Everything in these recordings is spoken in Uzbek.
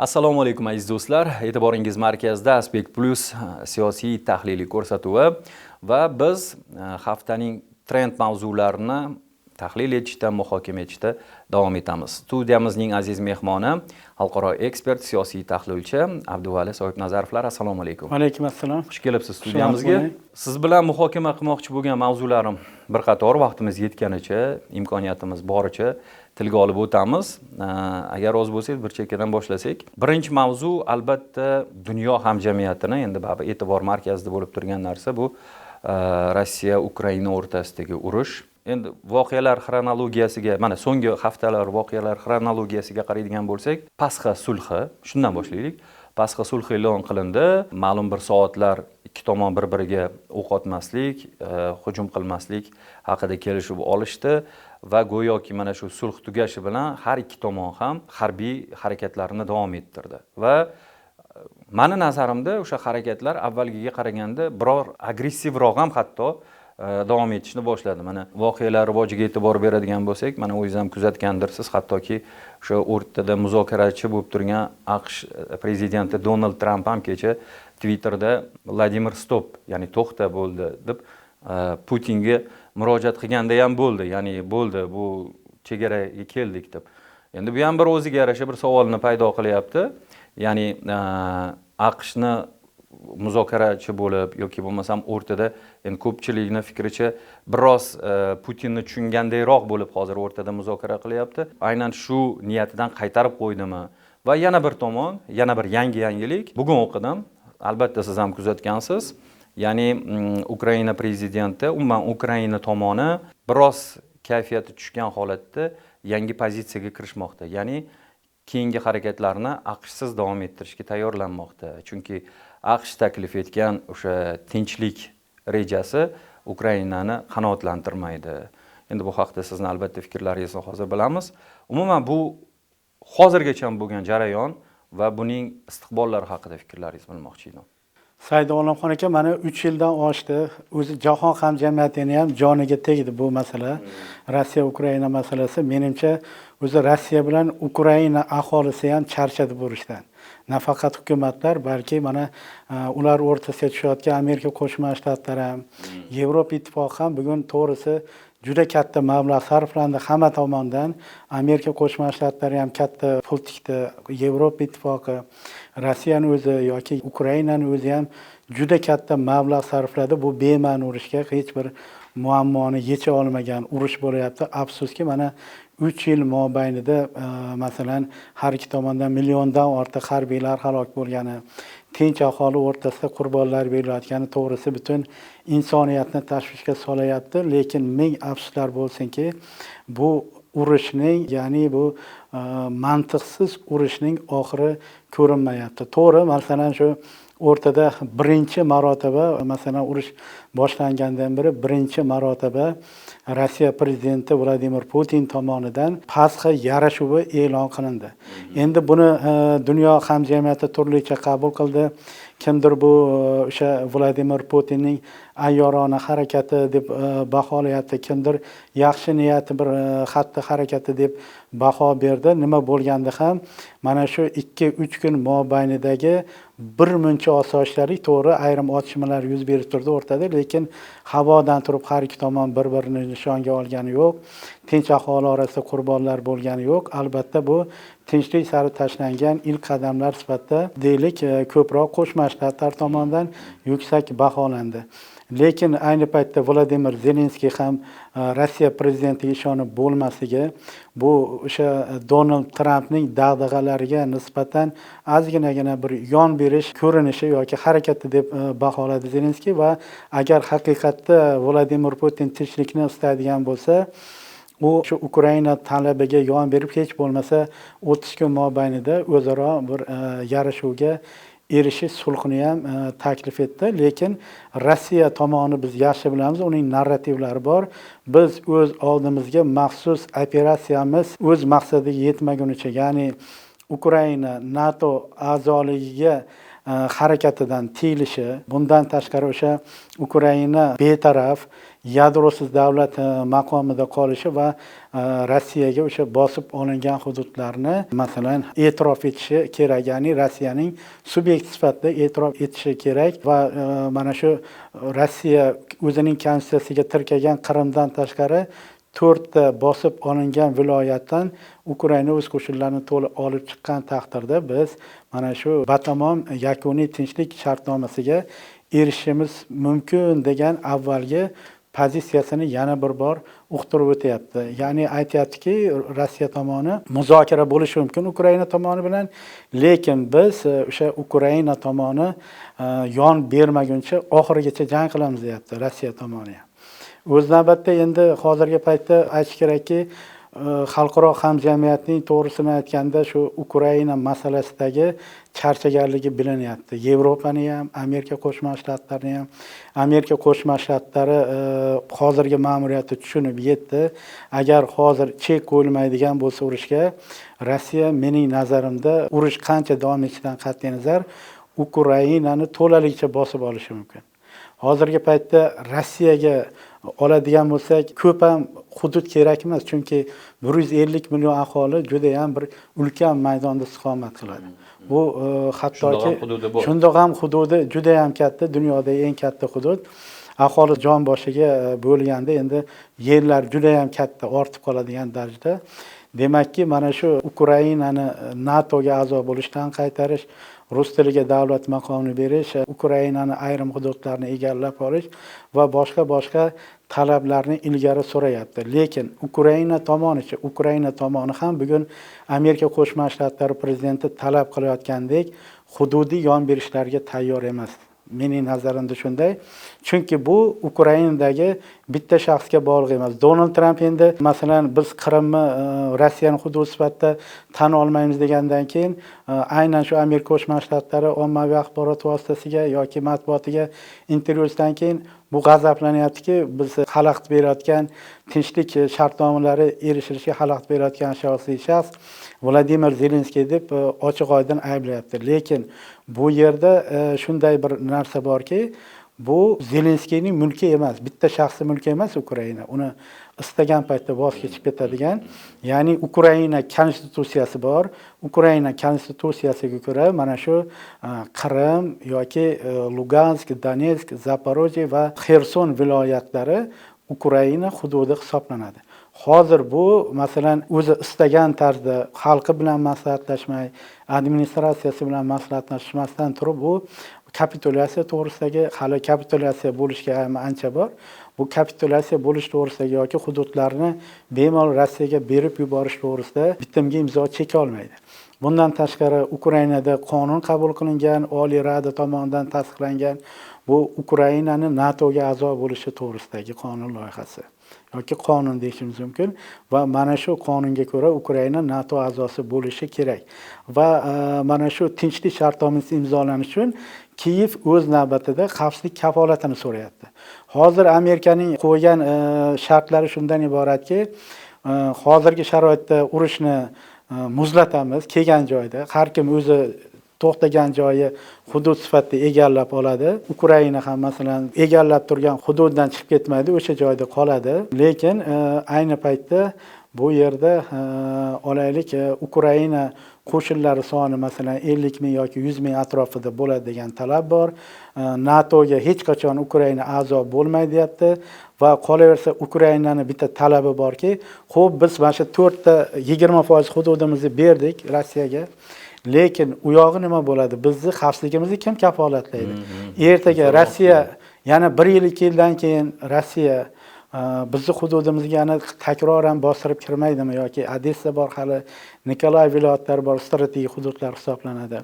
Assalomu alaykum, aziz do'stlar. E'tiboringiz markazida Aspekt Plus siyosiy tahliliy ko'rsatuvi va biz haftaning trend mavzularini tahlil etishda, muhokama etishda davom etamiz. Studiyamizning aziz mehmoni xalqaro ekspert, siyosiy tahlilchi Abduvali Soibnazarovlar. Assalomu alaykum. Alaykum assalom. Xush kelibsiz studiyamizga. Siz bilan muhokama qilmoqchi bo'lgan mavzularim bir qator, vaqtimiz yetganicha, imkoniyatimiz boricha tilga olib o'tamiz. Agar rozi bo'lsangiz, bir chekkadan boshlasak. Birinchi mavzu, albatta, dunyo hamjamiyatini endi baribir e'tibor markazida bo'lib turgan narsa bu Rossiya Ukraina o'rtasidagi urush. Endi voqealar xronologiyasiga, mana so'nggi haftalar voqealar xronologiyasiga qaraydigan bo'lsak, Pasxa sulhi, shundan boshlaylik. Pasxa sulhi e'lon qilindi. Ma'lum bir soatlar ikki tomon bir biriga o'q otmaslik, hujum qilmaslik haqida kelishib olishdi va go'yoki mana shu sulh tugashi bilan har ikki tomon ham harbiy harakatlarini davom ettirdi va mani nazarimda o'sha harakatlar avvalgiga qaraganda biror agressivroq ham hatto davom etishni boshladi. Mana voqealar rivojiga e'tibor beradigan bo'lsak, mana o'zingiz ham kuzatgandirsiz, hattoki o'sha o'rtada muzokarachi bo'lib turgan AQSh prezidenti Donald Tramp ham kecha Twitterda "Vladimir, stop", ya'ni to'xta, bo'ldi deb Putinga murojaat qilganda ham bo'ldi, ya'ni bo'ldi, bu chegaraga keldik deb. Endi bu ham bir o'ziga yarasha bir savolni paydo qilyapti, ya'ni AQShni muzokarachi bo'lib yoki bo'lmasam o'rtada, endi ko'pchilikni fikricha, biroz Putinni tushungandayroq bo'lib hozir o'rtada muzokara qilyapti, aynan shu niyatidan qaytarib qo'ydimi? Va yana bir tomon, yana bir yangi yangilik bugun o'qidim, albatta siz ham kuzatgansiz, ya'ni Ukraina prezidenti, umuman Ukraina tomoni biroz kayfiyati tushgan holatda yangi pozitsiyaga kirishmoqda, ya'ni keyingi harakatlarni AQShsiz davom ettirishga tayyorlanmoqda, chunki AQSh taklif etgan o'sha tinchlik rejasi Ukrainani qanoatlantirmaydi. Endi bu haqda sizni, albatta, fikrlaringizni hozir bilamiz. Umuman, bu hozirgacha bo'lgan jarayon va buning istiqbollari haqida fikrlaringizni bilmoqchi edim. Said Olimxon aka, mana 3 yildan oshdi. O'zi jahon hamjamiyatini ham joniga tegdi bu masala, Rossiya Ukraina masalasi. Menimcha, o'zi Rossiya bilan Ukraina aholisi ham charchadi bu urushdan. Nafaqat hukumatlar, balki mana ular o'rtasiga tushayotgan Amerika Qo'shma Shtatlari ham, Yevropa Ittifoqi ham. Bugun, to'g'risi, juda katta mablag' sarflandi hamma tomondan. Amerika Qo'shma Shtatlari ham katta pul tikdi, Yevropa Ittifoqi, Rossiyani o'zi yoki Ukrainani o'zi ham juda katta mablag' sarfladi bu bema'ni urushga. Hech bir muammoni yecha olmagan urush bo'lyapti. Afsuski, mana 3 yil mobaynida masalan, har ikki tomondan milliondan ortiq harbiylar halok bo'lgani, tinch aholi o'rtasida qurbonlar berilayotgani, to'g'risi, butun insoniyatni tashvishga solayapti. Lekin ming afsuslar bo'lsinki, bu urushning, ya'ni bu mantiqsiz urushning oxiri ko'rinmayapti. To'g'ri, masalan, shu o'rtada birinchi marotaba, masalan, urush boshlangandan beri birinchi marotaba Rossiya prezidenti Vladimir Putin tomonidan Pasxa yarashuvi e'lon qilindi. Endi buni dunyo hamjamiyati turlicha qabul qildi. Kimdir bu o'sha Vladimir Putinning ayyorona harakati deb baholayapti, kimdir yaxshi niyati, bir xatti harakati deb baho berdi. Nima bo'lganda ham, mana shu 2-3 kun mobaynidagi bir muncha osoyishtalik. To'g'ri, ayrim otishmalar yuz berib turdi o'rtada, lekin havodan turib har ikki tomon bir birini nishonga olgani yo'q, tinch aholi orasida qurbonlar bo'lgani yo'q. Albatta, bu tinchlik sari tashlangan ilk qadamlar sifatida, deylik, ko'proq Qo'shma Shtatlar tomonidan yuksak baholandi. Lekin ayni paytda Vladimir Zelenskiy ham Rossiya prezidentiga ishonib bo'lmasligi, bu o'sha Donald Trampning dag'dag'alariga nisbatan ozginagina bir yon berish ko'rinishi yoki harakati deb baholadi Zelenskiy. Va agar haqiqatda Vladimir Putin tinchlikni istaydigan bo'lsa, u shu Ukraina talabiga yon berib, hech bo'lmasa 30 kun mobaynida o'zaro bir yarashuvga erishish sulhini ham taklif etdi. Lekin Rossiya tomoni, biz yaxshi bilamiz, uning narrativlari bor: biz o'z oldimizga maxsus operatsiyamiz o'z maqsadiga yetmagunicha, ya'ni Ukraina NATO a'zoligiga harakatidan tiyilishi, bundan tashqari o'sha Ukraina betaraf, yadrosiz davlat maqomida qolishi va Rossiyaga o'sha bosib olingan hududlarni, masalan, e'tirof etishi kerak, ya'ni Rossiyaning subyekt sifatida e'tirof etishi kerak va mana shu Rossiya o'zining konstitutsiyasiga tirkagan Qrimdan tashqari 4 ta bosib olingan viloyatdan Ukraina o'z qo'shinlarini to'liq olib chiqqan taqdirda biz mana shu batamom yakuniy tinchlik shartnomasiga erishishimiz mumkin degan avvalgi pozitsiyasini yana bir bor uqtirib o'tyapti. Ya'ni aytyaptiki, Rossiya tomoni muzokara bo'lishi mumkin Ukraina tomoni bilan, lekin biz o'sha Ukraina tomoni yon bermaguncha oxirigacha jang qilamiz deyapti Rossiya tomoni ham. O'z navbatda endi hozirgi paytda aytish kerakki, xalqaro hamjamiyatning to'g'risini aytganda shu Ukraina masalasidagi charchaganligi bilinyapti. Yevropani ham, Amerika Qo'shma Shtatlarini ham. Amerika Qo'shma Shtatlari hozirgi ma'muriyati tushunib yetdi. Agar hozir chek qo'yilmaydigan bo'lsa urushga, Rossiya mening nazarimda urush qancha davom etishidan qat'iy nazar Ukrainani to'laligicha bosib olishi mumkin. Hozirgi paytda Rossiyaga oladigan bo'lsak, ko'p ham hudud kerak emas, chunki 150 million aholi juda ham bir ulkan maydonda istiqomat qiladi. Bu hattoki shundoq ham hududi juda ham katta, dunyoda eng katta hudud. Aholi jon boshiga bo'lganda endi yerlar juda ham katta ortib qoladigan darajada. Demakki, mana shu Ukrainani NATOga a'zo bo'lishdan qaytarish, rus tiliga davlat maqomini berish, Ukrainani ayrim hududlarini egallab olish va boshqa talablarni ilgari so'rayapti. Lekin Ukraina tomonicha, Ukraina tomoni ham bugun Amerika Qo'shma Shtatlari prezidenti talab qilayotgandek hududiy yon berishlarga tayyor emas. Mening nazarimda shunday. Chunki bu Ukrainadagi bitta shaxsga bog'liq emas. Donald Tramp endi masalan biz Qrimni Rossiyani hududi sifatida tan olmaymiz degandan keyin aynan shu Amerika Qo'shma Shtatlari ommaviy axborot vositasiga yoki matbuotiga intervyusidan keyin bu g'azablanyaptiki, biz xalaqit berayotgan tinchlik shartnomalari erishilishiga xalaqit berayotgan asosiy shaxs Vladimir Zelenskiy deb ochiq oydin ayblayapti. Lekin bu yerda shunday bir narsa borki, bu Zelenskiyning mulki emas, bitta shaxsning mulki emas Ukraina. Uni istagan paytda voz kechib ketadigan, ya'ni Ukraina konstitutsiyasi bor. Ukraina konstitutsiyasiga ko'ra mana shu Qrim yoki Lugansk, Donetsk, Zaporojye va Xerson viloyatlari Ukraina hududi hisoblanadi. Hozir bu masalan o'zi istagan tarzda xalqi bilan maslahatlashmay, administratsiyasi bilan maslahatlashmasdan turib bu kapitulyatsiya to'g'risidagi, hali kapitulyatsiya bo'lishga ham ancha bor. Bu kapitulyatsiya bo'lish to'g'risidagi yoki hududlarni bemalol Rossiyaga berib yuborish to'g'risida bitimga imzo cheka olmaydi. Bundan tashqari Ukrainada qonun qabul qilingan, Oliy Rada tomonidan tasdiqlangan bu Ukrainani NATOga a'zo bo'lishi to'g'risidagi qonun loyihasi yoki qonun deyishimiz mumkin va mana shu qonunga ko'ra Ukraina NATO a'zosi bo'lishi kerak. Va mana shu tinchlik shartnomasi imzolanishi uchun Kiyev o'z navbatida xavfsizlik kafolatini so'rayapti. Hozir Amerikaning qo'ygan shartlari shundan iboratki, hozirgi sharoitda urushni muzlatamiz, kelgan joyda har kim o'zi to'xtagan joyi hudud sifatida egallab oladi. Ukraina ham masalan egallab turgan hududdan chiqib ketmaydi, o'sha joyda qoladi. Lekin ayni paytda bu yerda olaylik Ukraina qo'shinlari soni masalan 50 ming yoki 100 ming atrofida bo'ladi degan talab bor. NATOga hech qachon Ukraina a'zo bo'lmaydi deyapti va qolaversa Ukrainani bitta talabi borki, xo'p biz mana shu 4 ta 20% hududimizni berdik Rossiyaga. Lekin u yog'i nima bo'ladi? Bizni xavfsizligimizni kim kafolatlaydi? Ertaga Rossiya yana 1 yil 2 yildan keyin Rossiya bizni hududimizga yana takroran bostirib kirmaydimi yoki Odessa bor, hali Nikolayev viloyatlari bor, strategik hududlar hisoblanadi.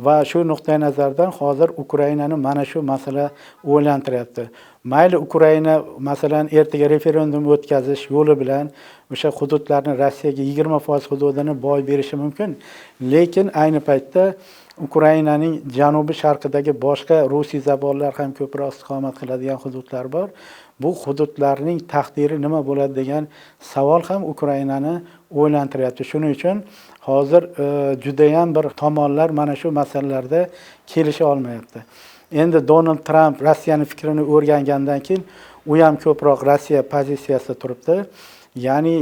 Va shu nuqtai nazardan hozir Ukrainani mana shu masala o'ylantiryapti. Mayli Ukraina masalan ertaga referendum o'tkazish yo'li bilan o'sha hududlarni Rossiyaga 20% hududini boy berishi mumkin. Lekin ayni paytda Ukrainaning janubi sharqidagi boshqa rusiy zabonlar ham ko'proq istiqomat qiladigan hududlar bor. Bu hududlarning taqdiri nima bo'ladi degan savol ham Ukrainani o'ylantiryapti. Shuning uchun hozir judayam bir tomonlar mana shu masalalarda kelisha olmayapti. Endi Donald Tramp Rossiyani fikrini o'rgangandan keyin u ham ko'proq Rossiya pozitsiyasida turibdi. Ya'ni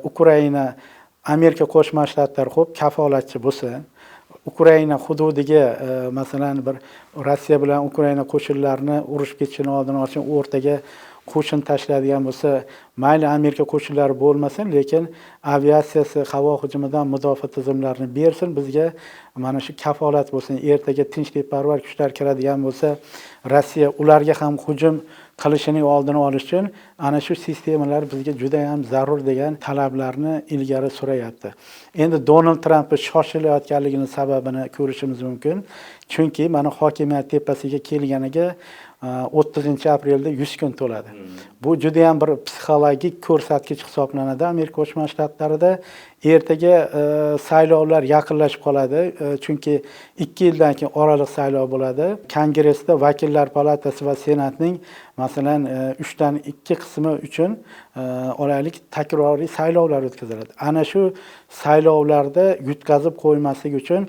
Ukraina Amerika Qo'shma Shtatlari xo'p kafolatchi bo'lsin, Ukraina hududiga masalan bir Rossiya bilan Ukraina qo'shinlarini urushib ketishini oldini olish uchun o'rtaga qo'shin tashlaydigan bo'lsa, mayli Amerika qo'shinlari bo'lmasin, lekin aviatsiyasi, havo hujumidan mudofaa tizimlarini bersin, bizga mana shu kafolat bo'lsin. Ertaga tinchlikparvar kuchlar kiradigan bo'lsa, Rossiya ularga ham hujum qilishining oldini olish uchun ana shu sistemalar bizga juda ham zarur degan talablarni ilgari surayapti. Endi Donald Trampni shoshilayotganligini sababini ko'rishimiz mumkin. Chunki mana hokimiyat tepasiga kelganiga 30 aprelda 100 kun to'ladi. Bu juda ham bir psixologik ko'rsatkich hisoblanadi Amerika Qo'shma Shtatlarida. Ertaga saylovlar yaqinlashib qoladi, chunki 2 yildan keyin oraliq saylov bo'ladi. Kongressda Vakillar palatasi va Senatning masalan 2/3 qismi uchun olaylik takroriy saylovlar o'tkaziladi. Ana shu saylovlarda yutqazib qo'ymaslik uchun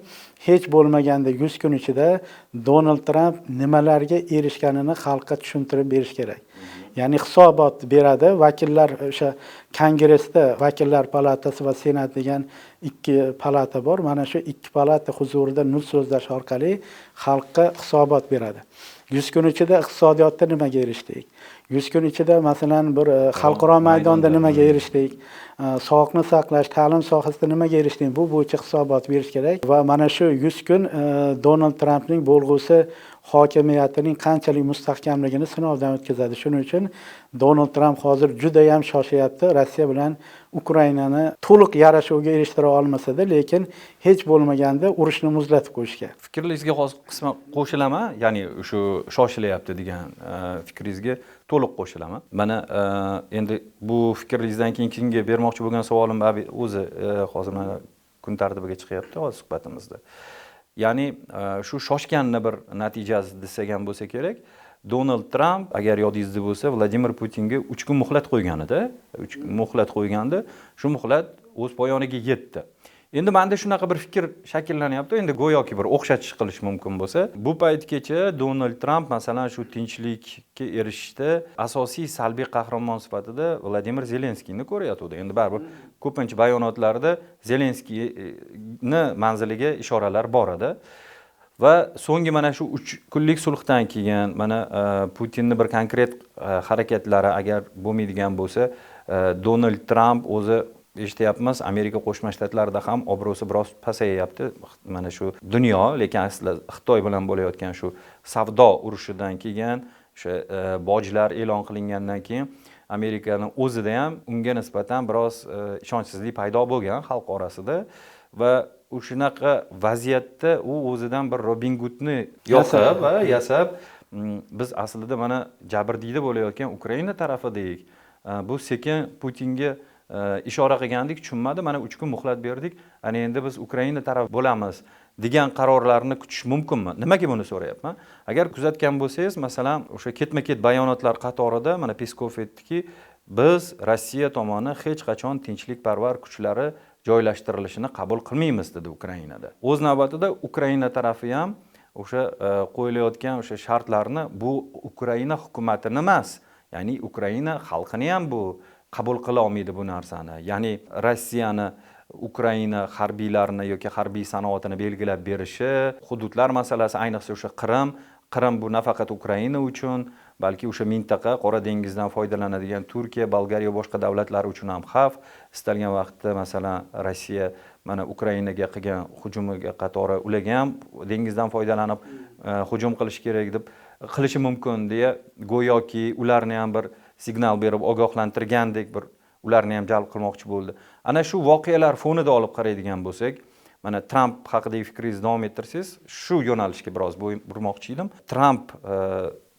hech bo'lmaganda 100 kun ichida Donald Tramp nimalarga erishganini xalqqa tushuntirib berish kerak. Ya'ni hisobot beradi. Vakillar o'sha Kongressda Vakillar palatasi va Senat degan ikki palata bor. Mana shu ikki palata huzurida nutq so'zlash orqali xalqqa hisobot beradi. 100 kun ichida iqtisodiyotda nimaga erishdik? 100 kun ichida masalan bir xalqaro maydonda nimaga erishdik? Sog'liqni saqlash, ta'lim sohasida nimaga erishdik? Bu bo'yicha hisobot berish kerak va mana shu 100 kun Donald Trampning bo'lg'usi hokimiyatining qanchalik mustahkamligini sinovdan o'tkazadi. Shuning uchun Donald Tramp hozir juda ham shoshyapti. Rossiya bilan Ukrainani to'liq yarashuvga erishtira olmasa-da, lekin hech bo'lmaganda urushni muzlatib qo'yishga. Fikringizga hozir qisman qo'shilaman, ya'ni shu shoshilyapti degan fikringizga to'liq qo'shilaman. Mana endi bu fikringizdan keyin keyingi bermoqchi bo'lgan savolim o'zi hozir mana kun tartibiga chiqyapti hozir suhbatimizda. Ya'ni shu shoshganni bir natijasi desak ham bo'lsa kerak. Donald Tramp, agar yodingizda bo'lsa, Vladimir Putinga 3 kun muhlat qo'ygan edi. 3 kun muhlat qo'ygandi. Shu muhlat o'z poyoniga yetdi. Endi menda shunaqa bir fikr shakllanyapti. Endi go'yoki bir o'xshatish qilish mumkin bo'lsa, bu paytgacha Donald Tramp masalan shu tinchlikka erishishda asosiy salbiy qahramon sifatida Vladimir Zelenskiyni ko'rayotgandi. Endi baribir ko'pincha bayonotlarda Zelenskiyni manziliga ishoralar bor edi. Va so'nggi mana shu 3 kunlik sulhdan keyin mana Putinni bir konkret harakatlari agar bo'lmaydigan bo'lsa, Donald Tramp o'zi eshityapmiz, Amerika Qo'shma Shtatlarida ham obro'si biroz pasayyapti. Mana shu dunyo, lekin aslida Xitoy bilan bo'layotgan shu savdo urushidan keyin, o'sha bojlar e'lon qilingandan keyin Amerikani o'zida ham unga nisbatan biroz ishonchsizlik paydo bo'lgan xalq orasida va shunaqa vaziyatda u o'zidan bir Robin Gudni yoqib va yasab, biz aslida mana jabrdiyda bo'layotgan Ukraina tarafidak. Bu sekin Putinga ishora qilgandik, tushunmadi, mana 3 kun muhlat berdik, ana endi biz Ukraina taraf bo'lamiz degan qarorlarni kutish mumkinmi? Nimaga buni so'rayapman? Agar kuzatgan bo'lsangiz, masalan, o'sha ketma-ket bayonotlar qatorida mana Peskov aytdiki, biz Rossiya tomoni hech qachon tinchlikparvar kuchlari joylashtirilishini qabul qilmaymiz dedi Ukrainada. O'z navbatida Ukraina tarafi ham o'sha qo'yilayotgan o'sha shartlarni bu Ukraina hukumatini emas, ya'ni Ukraina xalqini ham bu qabul qila olmaydi bu narsani. Ya'ni Rossiyani Ukraina harbiylarini yoki harbiy sanoatini belgilab berishi, hududlar masalasi, ayniqsa o'sha Qrim, Qrim bu nafaqat Ukraina uchun, balki o'sha mintaqa Qora dengizdan foydalanadigan Turkiya, Bolgariya boshqa davlatlar uchun ham xavf. Istalgan vaqtda masalan Rossiya mana Ukrainaga qilgan hujumiga qatori ularga ham dengizdan foydalanib hujum qilish kerak deb qilishi mumkin deya go'yoki ularni ham bir signal berib ogohlantirgandek bir ularni ham jalb qilmoqchi bo'ldi. Ana shu voqealar fonida olib qaraydigan bo'lsak, mana Tramp haqidagi fikringizni davom ettirsangiz, shu yo'nalishga biroz burmoqchi edim. Tramp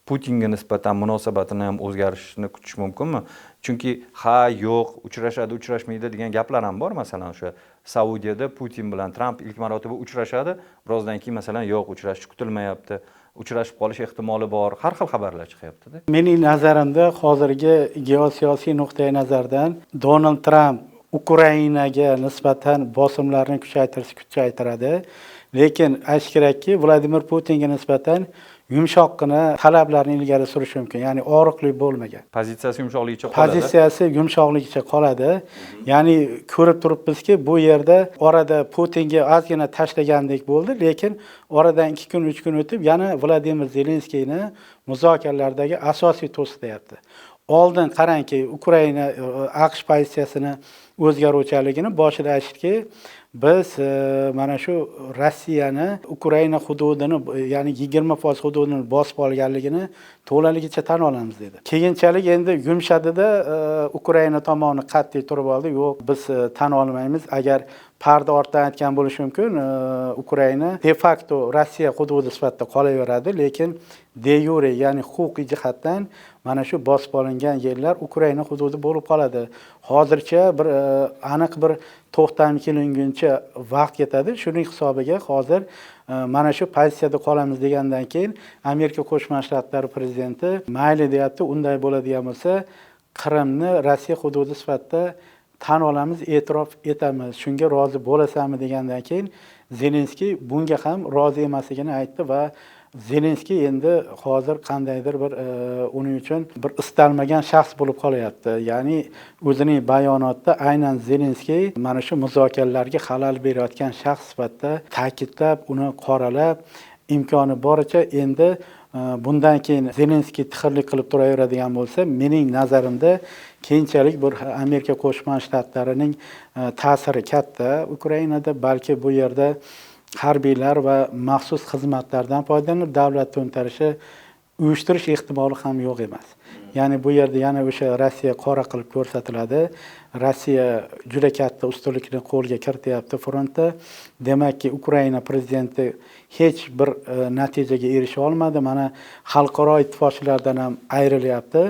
Putinga nisbatan munosabatini ham o'zgarishini kutish mumkinmi? Chunki ha, yo'q, uchrashadi, uchrashmaydi degan gaplar ham bor. Masalan, o'sha Saudiyada Putin bilan Tramp ilk marotaba uchrashadi, birozdan keyin masalan yo'q, uchrashish kutilmayapti, uchrashib qolish ehtimoli bor, har xil xabarlar chiqyapti-da. Mening nazarimda hozirgi geosiyosiy nuqtai nazardan Donald Tramp Ukrainaga nisbatan bosimlarni kuchaytiradi. Lekin aytish kerakki, Vladimir Putinga nisbatan yumshoqqina talablarni ilgari surishi mumkin, ya'ni og'riqli bo'lmagan. Pozitsiyasi yumshoqligicha qoladi. Pozitsiyasi yumshoqligicha qoladi. Ya'ni ko'rib turibmizki, bu yerda orada Putinga ozgina tashlagandek bo'ldi, lekin oradan 2 kun, 3 kun o'tib yana Vladimir Zelenskiyni muzokaralardagi asosiy to'siq deyapti. Oldin qarangki, Ukraina AQSh pozitsiyasini o'zgaruvchanligini boshida aytishdiki, biz mana shu Rossiyani Ukraina hududini, ya'ni 20% hududini bosib olganligini to'laligicha tan olamiz dedi. Keyinchalik endi yumshadida, Ukraina tomoni qat'iy turib oldi. Yo'q, biz tan olmaymiz. Agar parda ortdan aytgan bo'lishi mumkin, Ukraina de facto Rossiya hududi sifatida qolaveradi, lekin de yure, ya'ni huquqiy jihatdan mana shu bosib olingan yerlar Ukraina hududi bo'lib qoladi. Hozircha bir aniq bir to'xtam kelinguncha vaqt ketadi. Shuning hisobiga hozir mana shu pozitsiyada qolamiz degandan keyin Amerika Qo'shma Shtatlari prezidenti mayli deyapti, unday bo'ladigan bo'lsa Qrimni Rossiya hududi sifatida tan olamiz, e'tirof etamiz, shunga rozi bo'lasanmi degandan keyin Zelenskiy bunga ham rozi emasligini aytdi va Zelenskiy endi hozir qandaydir bir uning uchun bir istalmagan shaxs bo'lib qolyapti. Ya'ni o'zining bayonotida aynan Zelenskiy mana shu muzokaralarga xalal berayotgan shaxs sifatida ta'kidlab, uni qoralab, imkoni boricha endi bundan keyin Zelenskiy tixirlik qilib turaveradigan bo'lsa, mening nazarimda keyinchalik bir Amerika Qo'shma Shtatlarining ta'siri katta Ukrainada, balki bu yerda harbiylar va maxsus xizmatlardan foydalanib davlat to'ntarishi uyushtirish ehtimoli ham yo'q emas. Ya'ni bu yerda yana o'sha Rossiya qora qilib ko'rsatiladi. Rossiya juda katta ustunlikni qo'lga kirityapti frontda. Demakki, Ukraina prezidenti hech bir natijaga erisha olmadi. Mana xalqaro ittifoqchilardan ham ayrilyapti.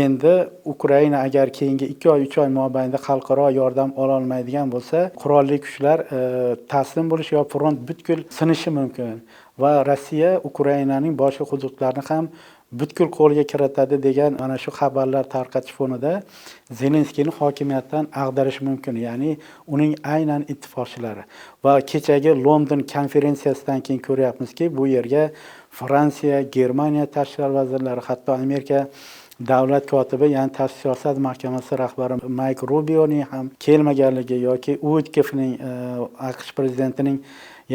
Endi Ukraina agar keyingi 2 oy, 3 oy mobaynida xalqaro yordam ola olmaydigan bo'lsa, qurolli kuchlar taslim bo'lishi yo front butkul sinishi mumkin va Rossiya Ukrainaning boshqa hududlarini ham butkul qo'lga kiritadi degan mana shu xabarlar tarqatish fonida Zelenskiyni hokimiyatdan ag'darish mumkin, ya'ni uning aynan ittifoqchilari. Va kechagi London konferensiyasidan keyin ko'ryapmizki, bu yerga Fransiya, Germaniya tashqi ishlar vazirlari, hatto Amerika davlat kotibi, ya'ni tashqi siyosat mahkamasi rahbari Mayk Rubioning ham kelmaganligi yoki Uitkofning AQSh prezidentining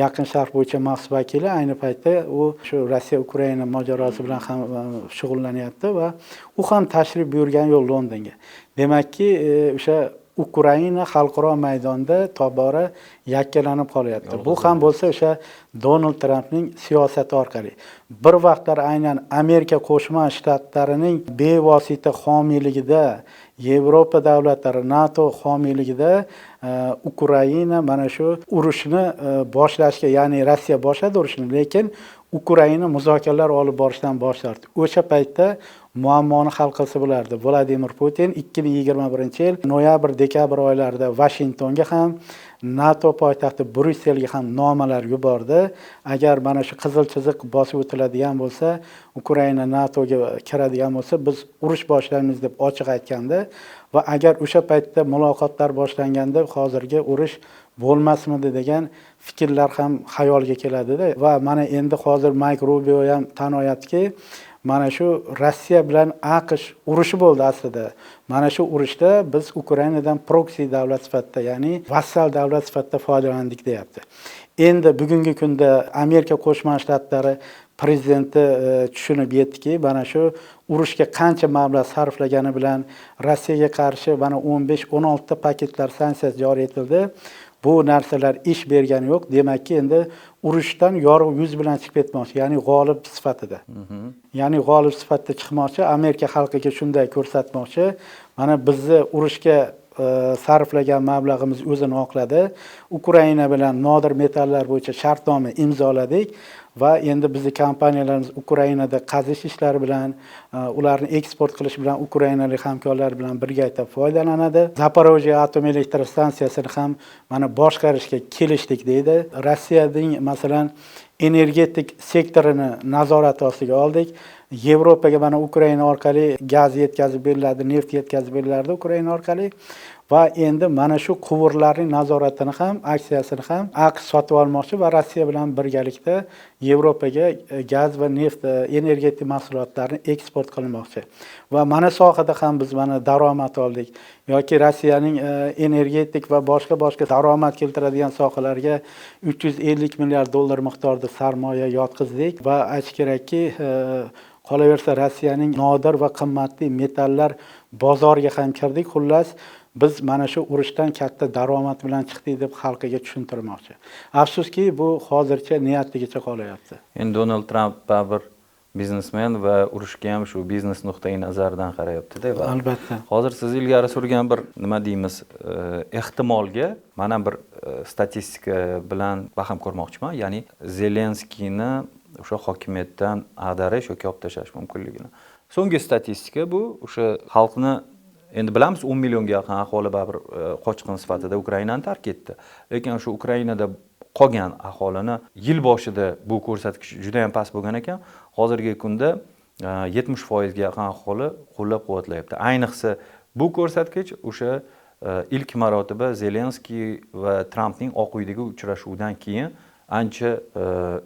Yaqin Sharq bo'yicha maxsus vakili ayni paytda u shu Rossiya-Ukraina mojarosi bilan ham shug'ullanyapti va u ham tashrif buyurgan yo'q Londonga. Demakki, o'sha Ukraina xalqaro maydonda tobora yakkalanib qolyapti. Bu ham bo'lsa o'sha Donald Trampning siyosati orqali. Bir vaqtlar aynan Amerika Qo'shma Shtatlarining bevosita homiyligida, Yevropa davlatlari, NATO homiyligida Ukraina mana shu urushni boshlashga, ya'ni Rossiya boshladi urushni, lekin Ukraina muzokaralar olib borishdan bosh tortdi. O'sha paytda muammoni hal qilsa bo'lardi. Vladimir Putin 2021-yil noyabr-dekabr oylarida Vashingtonga ham, NATO poytaxti Bryusselga ham nomalar yubordi. Agar mana shu qizil chiziq bosib o'tiladigan bo'lsa, Ukraina NATOga kiradigan bo'lsa, biz urush boshlaymiz deb ochiq aytgandi va agar o'sha paytda muloqotlar boshlanganda hozirgi urush bo'lmasmidi degan fikrlar ham xayolga keladida. Va mana endi hozir Mayk Rubio ham tan olyaptiki, mana shu Rossiya bilan AQSh urushi bo'ldi aslida. Mana shu urushda biz Ukrainadan proksi davlat sifatida, ya'ni vassal davlat sifatida foydalandik deyapti. Endi bugungi kunda Amerika Qo'shma Shtatlari prezidenti tushunib yetdiki, mana shu urushga qancha mablag' sarflagani bilan Rossiyaga qarshi mana 15-16 ta paketlar sanksiya joriy etildi. Bu narsalar ish bergani yo'q. Demakki, endi urushdan yorug' yuz bilan chiqib ketmoqchi, ya'ni g'olib sifatida. Ya'ni g'olib sifatida chiqmoqchi, Amerika xalqiga shunday ko'rsatmoqchi. Mana bizni urushga sarflagan mablag'imiz o'zini oqladi. Ukraina bilan nodir metallar bo'yicha shartnoma imzoladik Va endi bizni kompaniyalarimiz Ukrainada qazish ishlari bilan, ularni eksport qilish bilan ukrainalik hamkorlar bilan birgalikda foydalanadi. Zaporojye atom elektr stansiyasini ham mana boshqarishga kelishdik deydi. Rossiyaning masalan energetik sektorini nazorat ostiga oldik. Yevropaga mana Ukraina orqali gaz yetkazib beriladi, neft yetkazib berilardi Ukraina orqali. Va endi mana shu quvurlarning nazoratini ham, aksiyasini ham AQSh sotib olmoqchi va Rossiya bilan birgalikda Yevropaga gaz va neft, energetik mahsulotlarni eksport qilmoqchi. Va mana sohada ham biz mana daromad oldik yoki Rossiyaning energetik va boshqa daromad keltiradigan sohalarga 350 milliard dollar miqdorida sarmoya yotqizdik. Va aytish kerakki, qolaversa Rossiyaning nodir va qimmatli metallar bozoriga ham kirdik. Xullas, biz mana shu urushdan katta daromad bilan chiqdik deb xalqiga tushuntirmoqchi. Afsuski, bu hozircha niyatligicha qolyapti. Endi Donald Tramp baribir biznesmen va urushga ham shu biznes nuqtai nazaridan qarayapti-da. Albatta. Hozir siz ilgari surgan bir nima deymiz, ehtimolga mana bir statistika bilan baham ko'rmoqchiman. Ya'ni Zelenskiyni o'sha hokimiyatdan ag'darish yoki olib tashlash mumkinligini. So'nggi statistika bu o'sha xalqni, endi bilamiz 10 millionga yaqin aholi baribir qochqin sifatida Ukrainani tark etdi. Lekin shu Ukrainada qolgan aholini yil boshida bu ko'rsatkich juda ham past bo'lgan ekan. Hozirgi kunda 70% ga yaqin aholi qo'llab-quvvatlayapti. Ayniqsa bu ko'rsatkich o'sha ilk marotaba Zelenskiy va Trampning Oq uydagi uchrashuvidan keyin ancha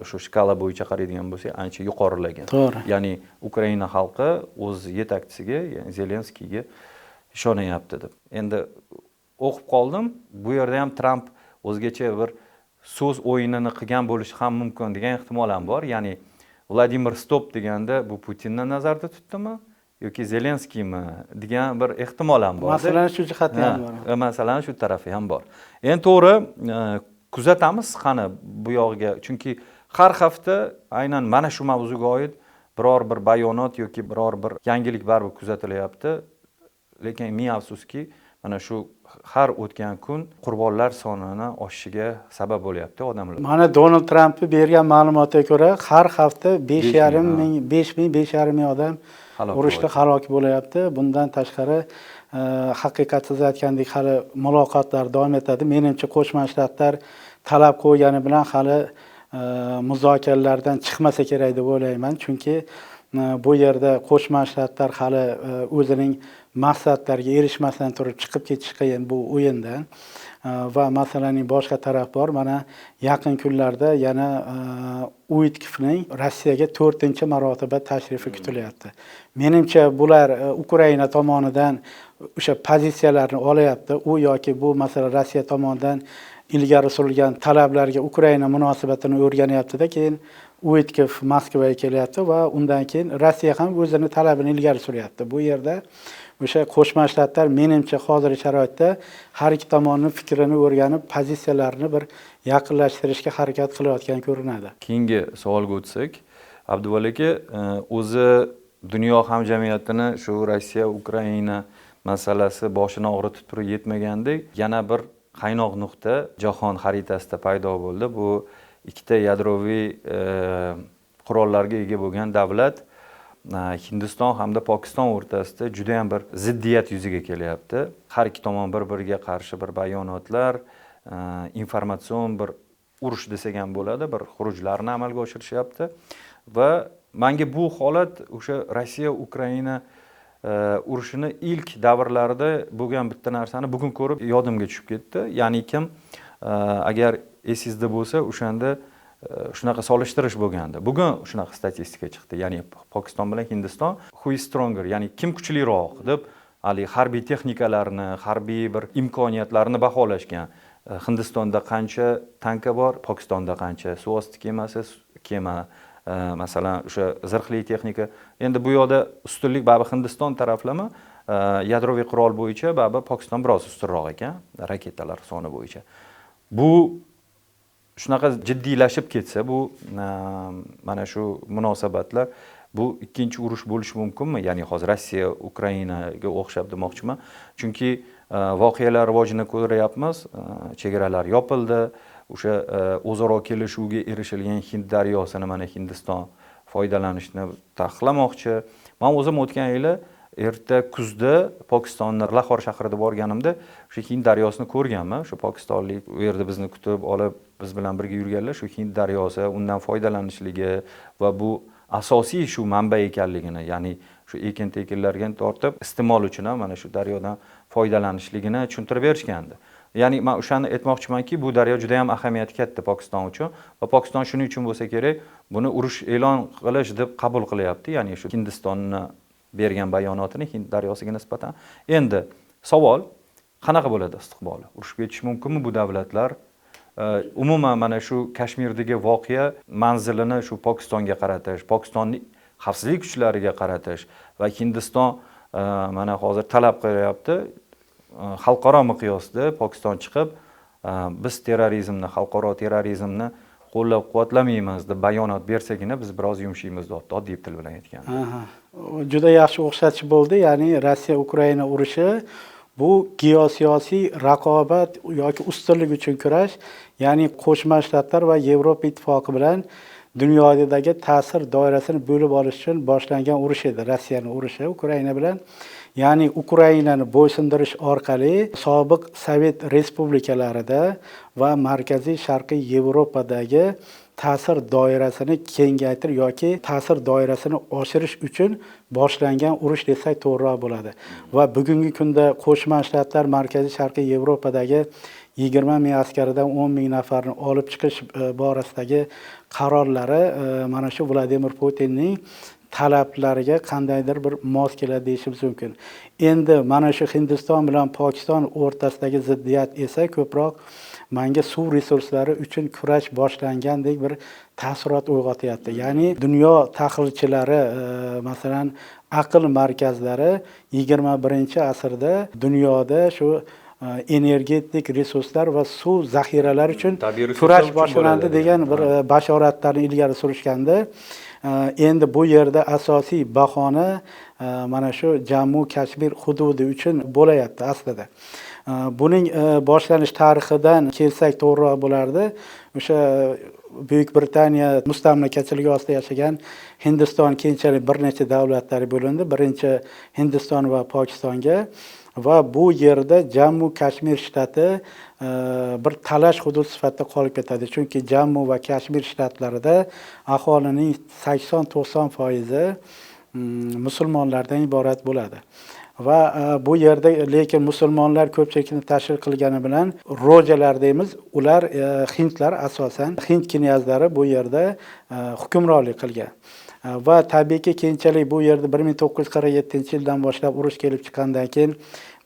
shu shkala bo'yicha qaraydigan bo'lsak, ancha yuqorilagan. To'g'ri. Ya'ni Ukraina xalqi o'z yetakchisiga, ya'ni Zelenskiyga ishonyapti deb. Endi o'qib qoldim, bu yerda ham Tramp o'zgacha bir so'z o'yinini qilgan bo'lishi ham mumkin degan ehtimol ham bor. Ya'ni Vladimir stop deganda bu Putinni nazarda tutdimi yoki Zelenskiymi degan bir ehtimol ham bor. Masalan, shu jihati ham bor. Masalan, shu tarafi ham bor. Endi to'g'ri, kuzatamiz qani bu yog'iga, chunki har hafta aynan mana shu mavzuga oid biror bir bayonot yoki biror bir yangilik baribir kuzatilyapti. Lekin ming afsuski, mana shu har o'tgan kun qurbonlar sonini oshishiga sabab bo'lyapti odamlar. Mana Donald Trampning bergan ma'lumotiga ko'ra, har hafta besh Besh yarim ming, ha. ming, besh ming, besh yarim ming odam halok urushda bo'lyapti. Halok bo'lyapti. Bundan tashqari, haqiqat siz aytgandek hali muloqotlar davom etadi. Menimcha, Qo'shma Shtatlar talab qo'ygani bilan hali muzokaralardan chiqmasa kerak deb o'ylayman. Chunki bu yerda Qo'shma Shtatlar hali o'zining maqsadlariga erishmasdan turib chiqib ketish qiyin bu o'yindan. Va masalaning boshqa tarafi bor. Mana yaqin kunlarda yana Uitkofning Rossiyaga 4-marotaba tashrifi kutilyapti. Menimcha, bular Ukraina tomonidan o'sha pozitsiyalarni olyapti. U yoki bu masala Rossiya tomonidan ilgari surilgan talablarga Ukraina munosabatini o'rganyapti-da, keyin Uitkof Moskvaga kelyapti va undan keyin Rossiya ham o'zini talabini ilgari suryapti. Bu yerda o'sha Qo'shma Shtatlar menimcha hozirgi sharoitda har ikki tomonning fikrini o'rganib, pozitsiyalarini bir yaqinlashtirishga harakat qilayotgan ko'rinadi. Keyingi savolga o'tsak, Abduvali aka, o'zi dunyo hamjamiyatini shu Rossiya Ukraina masalasi boshini og'ritib turib yetmagandek, yana bir qaynoq nuqta jahon xaritasida paydo bo'ldi. Bu ikkita yadroviy qurollarga ega bo'lgan davlat, Hindiston hamda Pokiston o'rtasida juda ham bir ziddiyat yuzaga kelyapti. Har ikki tomon bir-biriga qarshi bir bayonotlar, informatsion bir urush desak ham bo'ladi, bir xurujlarni amalga oshirishyapti. Va menga bu holat o'sha Rossiya Ukraina urushini ilk davrlarida bo'lgan bitta narsani bugun ko'rib yodimga tushib ketdi. Ya'ni kim, agar esingizda bo'lsa, o'shanda shunaqa solishtirish bo'lgandi. Bugun shunaqa statistika chiqdi. Ya'ni Pokiston bilan Hindiston who is stronger, ya'ni kim kuchliroq deb hali harbiy texnikalarni, harbiy bir imkoniyatlarni baholashgan. Hindistonda qancha tanka bor, Pokistonda qancha suv osti kemasi, kema, masalan, o'sha zirhli texnika. Endi bu yoqda ustunlik baribir Hindiston taraflama, yadroviy qurol bo'yicha baribir Pokiston biroz ustunroq ekan, raketalar soni bo'yicha. Bu shunaqa jiddiylashib ketsa, bu mana shu munosabatlar, bu ikkinchi urush bo'lishi mumkinmi? Ya'ni hozir Rossiya Ukrainaga o'xshab demoqchiman. Chunki voqealar rivojini ko'ryapmiz, chegaralar yopildi, O'sha o'zaro kelishuvga erishilgan Hind daryosini mana Hindiston foydalanishni taqiqlamoqchi. Men o'zim o'tgan yili erta kuzda Pokistonni Lahor shahrida borganimda o'sha Hind daryosini ko'rganman. O'sha pokistonlik u yerda bizni kutib olib, biz bilan birga yurganlar shu Hind daryosi, undan foydalanishligi va bu asosiy shu manba ekanligini, ya'ni shu ekin-tekinlarga tortib iste'mol uchun ham mana shu daryodan foydalanishligini tushuntirib berishgandi. Ya'ni men o'shani aytmoqchimanki, bu daryo juda ham ahamiyati katta Pokiston uchun va Pokiston shuning uchun bo'lsa kerak, buni urush e'lon qilish deb qabul qilyapti. Ya'ni shu Hindistonni bergan bayonotini Hind daryosiga nisbatan. Endi savol, qanaqa bo'ladi istiqboli? Urushib ketish mumkinmi bu davlatlar? Umuman mana shu Kashmirdagi voqea manzilini shu Pokistonga qaratish, Pokistonning xavfsizlik kuchlariga qaratish va Hindiston mana hozir talab qilyapti, xalqaro miqyosda Pokiston chiqib, biz terrorizmni, xalqaro terrorizmni qo'llab-quvvatlamaymiz deb bayonot bersagina biz biroz yumshaymiz deyapti, oddiy til bilan aytganda. Juda yaxshi o'xshatish bo'ldi, ya'ni Rossiya Ukraina urushi bu geosiyosiy raqobat yoki ustunlik uchun kurash, ya'ni Qo'shma Shtatlar va Yevropa Ittifoqi bilan dunyodagi ta'sir doirasini bo'lib olish uchun boshlangan urush edi, Rossiyaning urushi Ukraina bilan. Ya'ni Ukrainani bo'ysundirish orqali sobiq Sovet respublikalarida va Markaziy Sharqiy Yevropadagi ta'sir doirasini kengaytirish yoki ta'sir doirasini oshirish uchun boshlangan urush desak to'g'riroq bo'ladi. Va bugungi kunda Qo'shma Shtatlar Markaziy Sharqiy Yevropadagi 20 ming askaridan 10 ming nafarni olib chiqish borasidagi qarorlari mana shu Vladimir Putinning talablariga qandaydir bir mos keladi deyishimiz mumkin. Endi mana shu Hindiston bilan Pokiston o'rtasidagi ziddiyat esa ko'proq menga suv resurslari uchun kurash boshlangandek bir taassurot uyg'otyapti. Ya'ni dunyo tahlilchilari, masalan, aql markazlari 21-asrda dunyoda shu energetik resurslar va suv zaxiralari uchun kurash boshlandi degan bir bashoratlarni ilgari surishganda, endi bu yerda asosiy bahona mana shu Jammu Kashmir hududi uchun bo'layapti aslida. Buning boshlanish tarixidan kelsak to'g'riroq bo'lardi. O'sha Buyuk Britaniya mustamlakachiligi ostida yashagan Hindiston keyinchalik bir necha davlatlarga bo'lindi. Birinchi Hindiston va Pokistonga va bu yerda Jammu Kashmir shtati bir talash hudud sifatida qolib ketadi. Chunki Jammu va Kashmir shtatlarida aholining 80-90% musulmonlardan iborat bo'ladi. Va bu yerda lekin musulmonlar ko'pchilikni tashkil qilgani bilan rojalar deymiz, ular hindlar, asosan hind knyazlari bu yerda hukmronlik qilgan. Va tabiiyki keyinchalik bu yerda 1947-yildan boshlab urush kelib chiqqandan keyin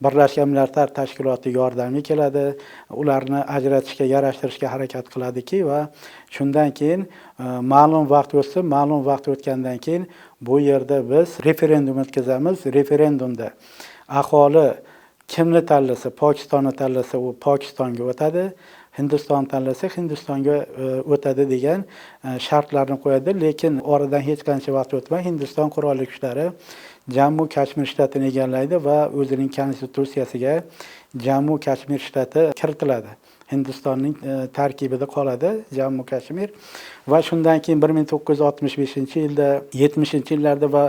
Birlashgan Millatlar Tashkiloti yordamga keladi, ularni ajratishga, yarashtirishga harakat qiladiki va shundan keyin ma'lum vaqt o'tsin, ma'lum vaqt o'tgandan keyin bu yerda biz referendum o'tkazamiz. Referendumda aholi kimni tanlasa, Pokistonni tanlasa, u Pokistonga o'tadi, Hindiston tanlasa, Hindistonga o'tadi degan shartlarni qo'yadi. Lekin oradan hech qancha vaqt o'tmay Hindiston qurolli kuchlari Jammu Kashmir shtatini egallaydi va o'zining konstitutsiyasiga Jammu Kashmir shtati kiritiladi. Hindistonning tarkibida qoladi Jammu Kashmir va shundan keyin 1965-yilda, 70-yillarda va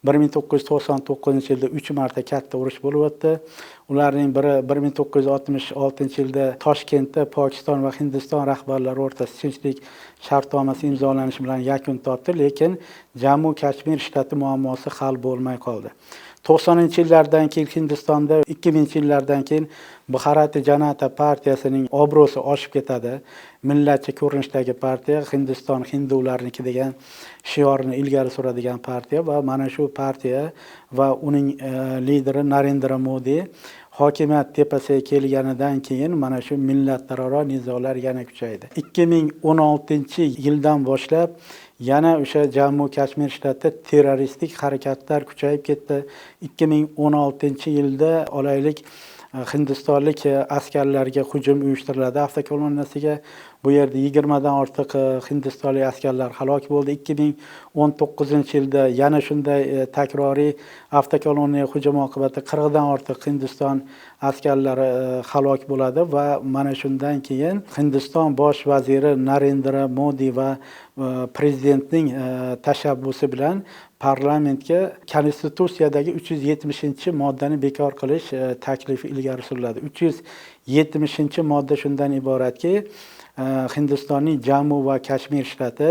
1999-yilda 3 marta katta urush bo'lib o'tdi. Ularning biri 1966-yilda Toshkentda Pokiston va Hindiston rahbarlari o'rtasida tinchlik shartnomasi imzolanishi bilan yakun topdi, lekin Jammu Kashmir shtati muammosi hal bo'lmay qoldi. 90-yillardan keyin Hindistonda 2000-yillardan keyin Bharatiya Janata partiyasining obro'si oshib ketadi. Millatchi ko'rinishdagi partiya, Hindiston hindularniki degan shiorni ilgari suradigan partiya va mana shu partiya va uning lideri Narendra Modi hokimiyat tepasiga kelganidan keyin mana shu millatlararo nizolar yana kuchaydi. 2016-yildan boshlab yana o'sha Jammu Kashmir shtatida terroristik harakatlar kuchayib ketdi. 2016-yilda olaylik, hindistonlik askarlarga hujum uyushtiriladi avtokolonnasiga. Bu yerda 20 dan ortiq hindistonlik askarlar halok bo'ldi. 2019-yilda yana shunday takroriy avtokolonnaga hujum oqibatida 40 dan ortiq Hindiston askarlari halok bo'ladi va mana shundan keyin Hindiston bosh vaziri Narendra Modi va prezidentning tashabbusi bilan parlamentga konstitutsiyadagi 370-moddani bekor qilish taklifi ilgari suriladi. 370-modda shundan iboratki, Hindistonning Jammu va Kashmir shtati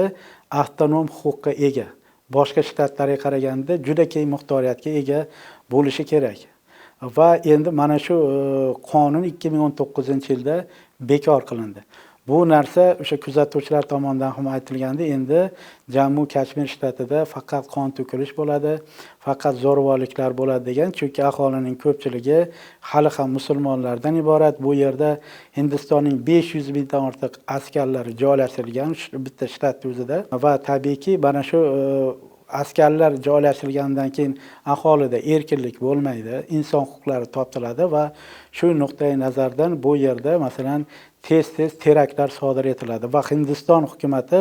avtonom huquqqa ega. Boshqa shtatlarga qaraganda juda keng muxtoriyatga ega bo'lishi kerak. Va endi mana shu qonun 2019-yilda bekor qilindi. Bu narsa o'sha kuzatuvchilar tomonidan ham aytilgandi, endi Jammu Kashmir shtatida faqat qon to'kilish bo'ladi, faqat zo'ravonliklar bo'ladi degan, chunki aholining ko'pchiligi hali ham musulmonlardan iborat. Bu yerda Hindistonning 500 mingdan ortiq askarlari joylashtirilgan bitta shtatning o'zida va tabiiyki mana shu askarlar joylashtirilgandan keyin aholida erkinlik bo'lmaydi, inson huquqlari toptiladi va shu nuqtai nazardan bu yerda masalan tez-tez teraktlar sodir etiladi va Hindiston hukumati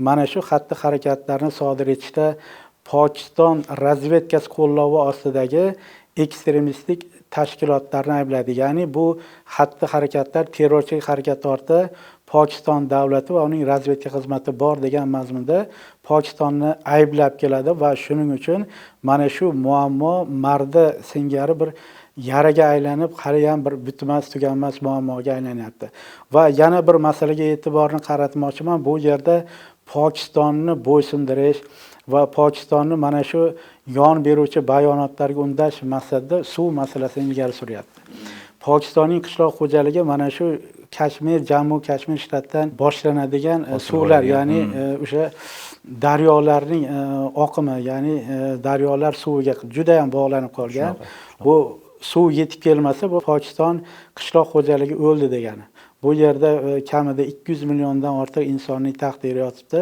mana shu xatti-harakatlarni sodir etishda Pokiston razvedkasi qo'llovi ostidagi ekstremistik tashkilotlarni aybladi. Ya'ni bu xatti-harakatlar terrorchilik harakati ortida Pokiston davlati va uning razvedka xizmati bor degan mazmunda Pokistonni ayblab keladi va shuning uchun mana shu muammo marda singari bir yaraga aylanib, hali ham bir bitmas, tuganmas muammoga aylanyapti. Va yana bir masalaga e'tiborni qaratmoqchiman. Bu yerda Pokistonni bo'ysundirish va Pokistonni mana shu yon beruvchi bayonotlarga undash maqsadida suv masalasini ilgari suryapti. Pokistonning qishloq xo'jaligi mana shu Kashmir, Jammu Kashmir shtatidan boshlanadigan suvlar, ya'ni o'sha daryolarning oqimi, ya'ni daryolar suviga juda ham bog'lanib qolgan. Bu suv yetib kelmasa, bu Pokiston qishloq xo'jaligi o'ldi degani. Bu yerda kamida 200 milliondan ortiq insonning taqdiri yotibdi.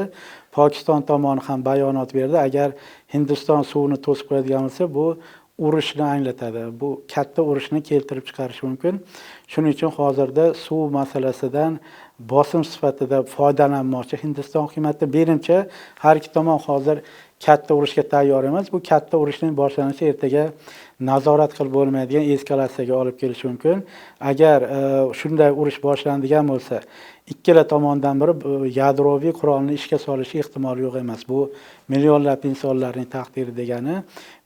Pokiston tomoni ham bayonot berdi. Agar Hindiston suvni to'sib qo'yadigan bo'lsa, bu urushni anglatadi. Bu katta urushni keltirib chiqarishi mumkin. Shuning uchun hozirda suv masalasidan bosim sifatida foydalanmoqchi Hindiston hukumati. Menimcha, har ikki tomon hozir katta urushga tayyor emas. Bu katta urushning boshlanishi ertaga nazorat qilib bo'lmaydigan eskalatsiyaga olib kelishi mumkin. Agar shunday urush boshlanadigan bo'lsa, ikkala tomondan biri yadroviy qurolni ishga solishi ehtimoli yo'q emas. Bu millionlab insonlarning taqdiri degani.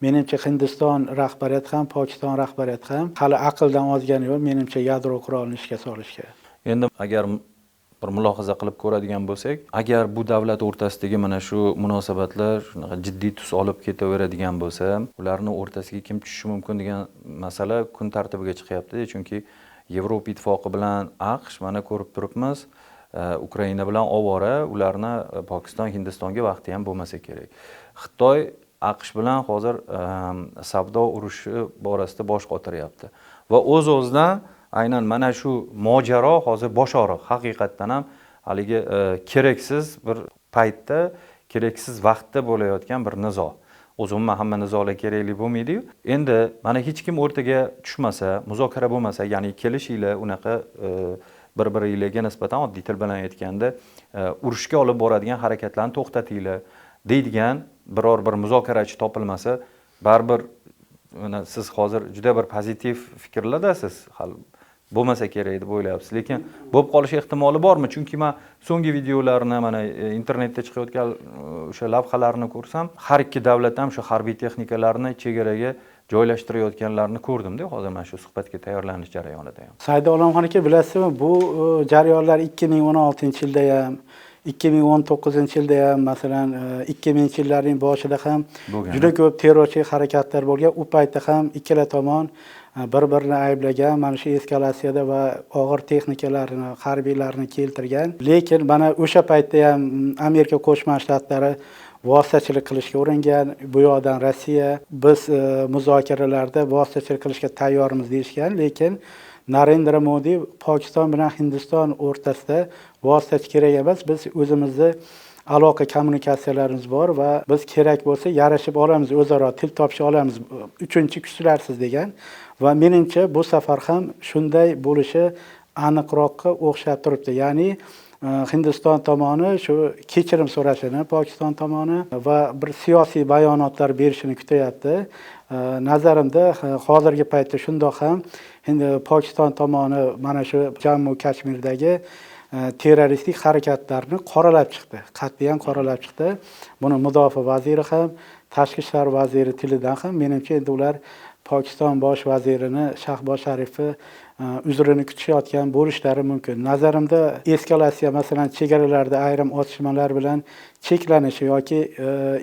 Menimcha, Hindiston rahbariyati ham, Pokiston rahbariyati ham hali aqldan ozgani yo'q, menimcha, yadro qurolini ishga solishga. Endi agar bir mulohaza qilib ko'radigan bo'lsak, agar bu davlat o'rtasidagi mana shu munosabatlar shunaqa jiddiy tus olib ketaveradigan bo'lsa, ularni o'rtasiga kim tushishi mumkin degan masala kun tartibiga chiqyapti. Chunki Yevropa Ittifoqi bilan AQSh mana ko'rib turibmiz, Ukraina bilan ovora, ularni Pokiston, Hindistonga vaqti ham bo'lmasa kerak. Xitoy AQSh bilan hozir savdo urushi borasida bosh qotiryapti. Va o'z-o'zidan aynan mana shu mojaro hozir bosh og'riq, haqiqatdan ham haligi keraksiz bir paytda, keraksiz vaqtda bo'layotgan bir nizo. O'zi umuman hamma nizolar kerakli bo'lmaydi-yu. Endi mana hech kim o'rtaga tushmasa, muzokara bo'lmasa, ya'ni kelishinglar unaqa bir-biringlarga nisbatan oddiy til bilan aytganda urushga olib boradigan harakatlarni to'xtatinglar deydigan biror bir muzokarachi topilmasa, baribir mana siz hozir juda bir pozitiv fikrlardasiz, hali bo'lmasa kerak deb o'ylayapsiz, lekin bo'lib qolish ehtimoli bormi? Chunki men so'nggi videolarni mana internetda chiqayotgan o'sha lavhalarni ko'rsam, har ikki davlat ham shu harbiy texnikalarni chegaraga joylashtirayotganlarini ko'rdimda hozir mana shu suhbatga tayyorlanish jarayonida ham. Saida Olamxon aka, bilasizmi, bu jarayonlar 2016-yilda ham, 2019-yilda ham, masalan, 2000-yillarning boshida ham juda ko'p terrorchilik harakatlar bo'lgan. U paytda ham ikkala tomon bir-birini ayblagan, mana shu eskalatsiyada va og'ir texnikalarni, harbiylarni keltirgan. Lekin mana o'sha paytda ham Amerika Qo'shma Shtatlari vositachilik qilishga uringan, bu yoqdan Rossiya, biz muzokaralarda vositachilik qilishga tayyormiz deyishgan, lekin Narendra Modi Pokiston bilan Hindiston o'rtasida vositachi kerak emas, biz o'zimizni aloqa kommunikatsiyalarimiz bor va biz kerak bo'lsa yarashib olamiz, o'zaro til topisha olamiz, uchinchi kuchlarsiz degan. Va menimcha bu safar ham shunday bo'lishi aniqroqqa o'xshab turibdi. Ya'ni Hindiston tomoni shu kechirim so'rashini, Pokiston tomoni va bir siyosiy bayonotlar berishini kutyapti. Nazarimda hozirgi paytda shundoq ham Pokiston tomoni mana shu Jammu Kashmirdagi terroristik harakatlarni qoralab chiqdi, qat'iyan qoralab chiqdi. Buni mudofaa vaziri ham, tashqi ishlar vaziri tilidan ham, menimcha endi ular Pokiston bosh vazirini Shahboz Sharifni uzrini kutishayotgan bo'lishlari mumkin. Nazarimda eskalatsiya, masalan, chegaralarda ayrim otishmalar bilan cheklanishi yoki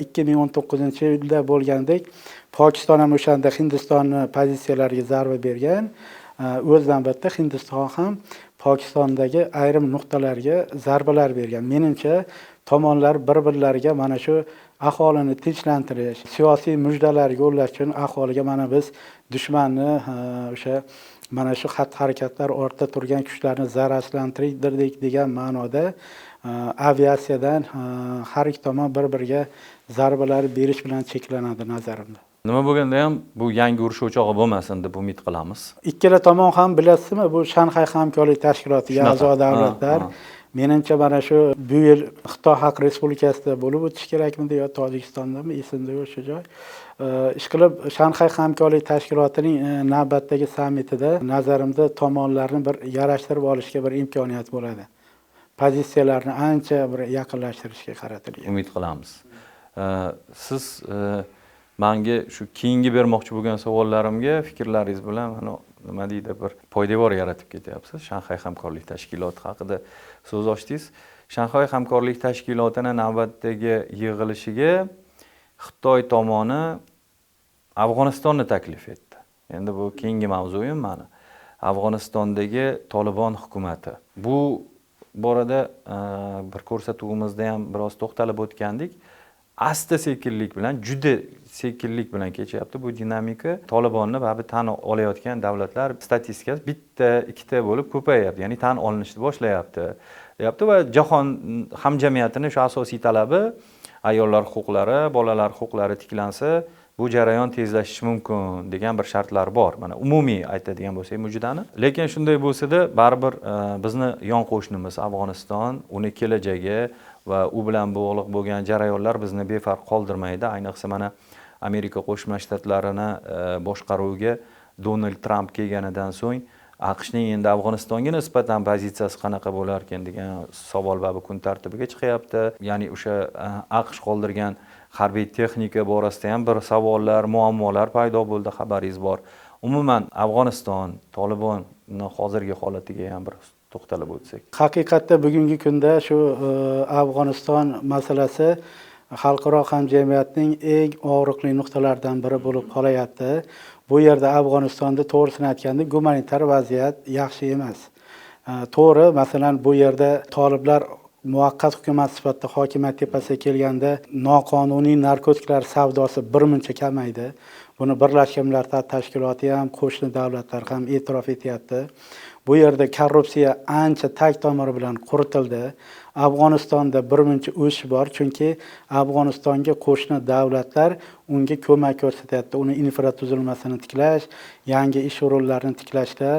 2019-yilda bo'lgandek Pokiston ham o'shanda Hindistonni pozitsiyalariga zarba bergan. O'z navbatda Hindiston ham Pokistondagi ayrim nuqtalarga zarbalar bergan. Menimcha tomonlar bir-birlariga mana shu aholini tinchlantirish, siyosiy mujdalar yo'llash uchun aholiga mana biz dushmanni o'sha mana shu xatti-harakatlar ortida turgan kuchlarni zararsizlantirdik degan ma'noda aviatsiyadan har ikki tomon bir-biriga zarbalar berish bilan cheklanadi nazarimda. Nima bo'lganda ham bu yangi urush o'chog'i bo'lmasin deb umid qilamiz. Ikkala tomon ham bilasizmi, bu Shanxay hamkorlik tashkilotiga a'zo davlatlar. Menimcha mana shu bu yil Xitoy Xalq Respublikasida bo'lib o'tishi kerakmidi yo Tojikistondami, esimda yo'q shu joy. Ishqilib Shanxay hamkorlik tashkilotining navbatdagi sammitida nazarimda tomonlarni bir yarashtirib olishga bir imkoniyat bo'ladi. Pozitsiyalarni ancha bir yaqinlashtirishga qaratilgan. Umid qilamiz. Siz menga shu keyingi bermoqchi bo'lgan savollarimga fikrlaringiz bilan mana nima deydi bir poydevor yaratib ketyapsiz. Shanxay hamkorlik tashkiloti haqida so'z ochdingiz. Shanxay hamkorlik tashkilotini navbatdagi yig'ilishiga Xitoy tomoni Afg'onistonni taklif etdi. Endi bu keyingi mavzuyim mani. Afg'onistondagi Tolibon hukumati. Bu borada bir ko'rsatuvimizda ham biroz to'xtalib o'tgandik. Asta sekinlik bilan, juda sekinlik bilan kechyapti bu dinamika. Tolibonni baribir tan olayotgan davlatlar statistikasi bitta, ikkita bo'lib ko'payyapti. Ya'ni tan olinishni boshlayapti. Deyapti va jahon hamjamiyatining shu asosiy talabi ayollar huquqlari, bolalar huquqlari tiklansa, bu jarayon tezlashishi mumkin degan bir shartlar bor. Mana umumiy aytadigan bo'lsak mujdani. Lekin shunday bo'lsa-da, baribir bizni yon qo'shnimiz Afg'oniston, uni kelajagi va u bilan bog'liq bo'lgan jarayonlar bizni befarq qoldirmaydi. Ayniqsa mana Amerika Qo'shma Shtatlarini boshqaruviga Donald Tramp kelganidan so'ng AQShning endi Afg'onistonga nisbatan pozitsiyasi qanaqa bo'larkan degan savol va bu kun tartibiga chiqyapti. Ya'ni o'sha AQSh qoldirgan harbiy texnika borasida ham bir savollar, muammolar paydo bo'ldi, xabaringiz bor. Umuman Afg'oniston, Tolibonni hozirgi holatiga ham bir to'xtalib o'tsak. Haqiqatda bugungi kunda shu Afg'oniston masalasi xalqaro hamjamiyatning eng og'riqli nuqtalaridan biri bo'lib qolayapti. Bu yerda Afg'onistonda to'g'risini aytganda gumanitar vaziyat yaxshi emas. To'g'ri, masalan, bu yerda toliblar muvaqqat hukumat sifatida hokimiyat tepasiga kelganda noqonuniy narkotiklar savdosi birmuncha kamaydi. Buni Birlashgan Millatlar Tashkiloti ham, qo'shni davlatlar ham e'tirof etyapti. Bu yerda korrupsiya ancha tag tomiri bilan quritildi. Afg'onistonda birmuncha o'sish bor, chunki Afg'onistonga qo'shni davlatlar unga ko'mak ko'rsatyapti. Uni infratuzilmasini tiklash, yangi ish o'rinlarini tiklashda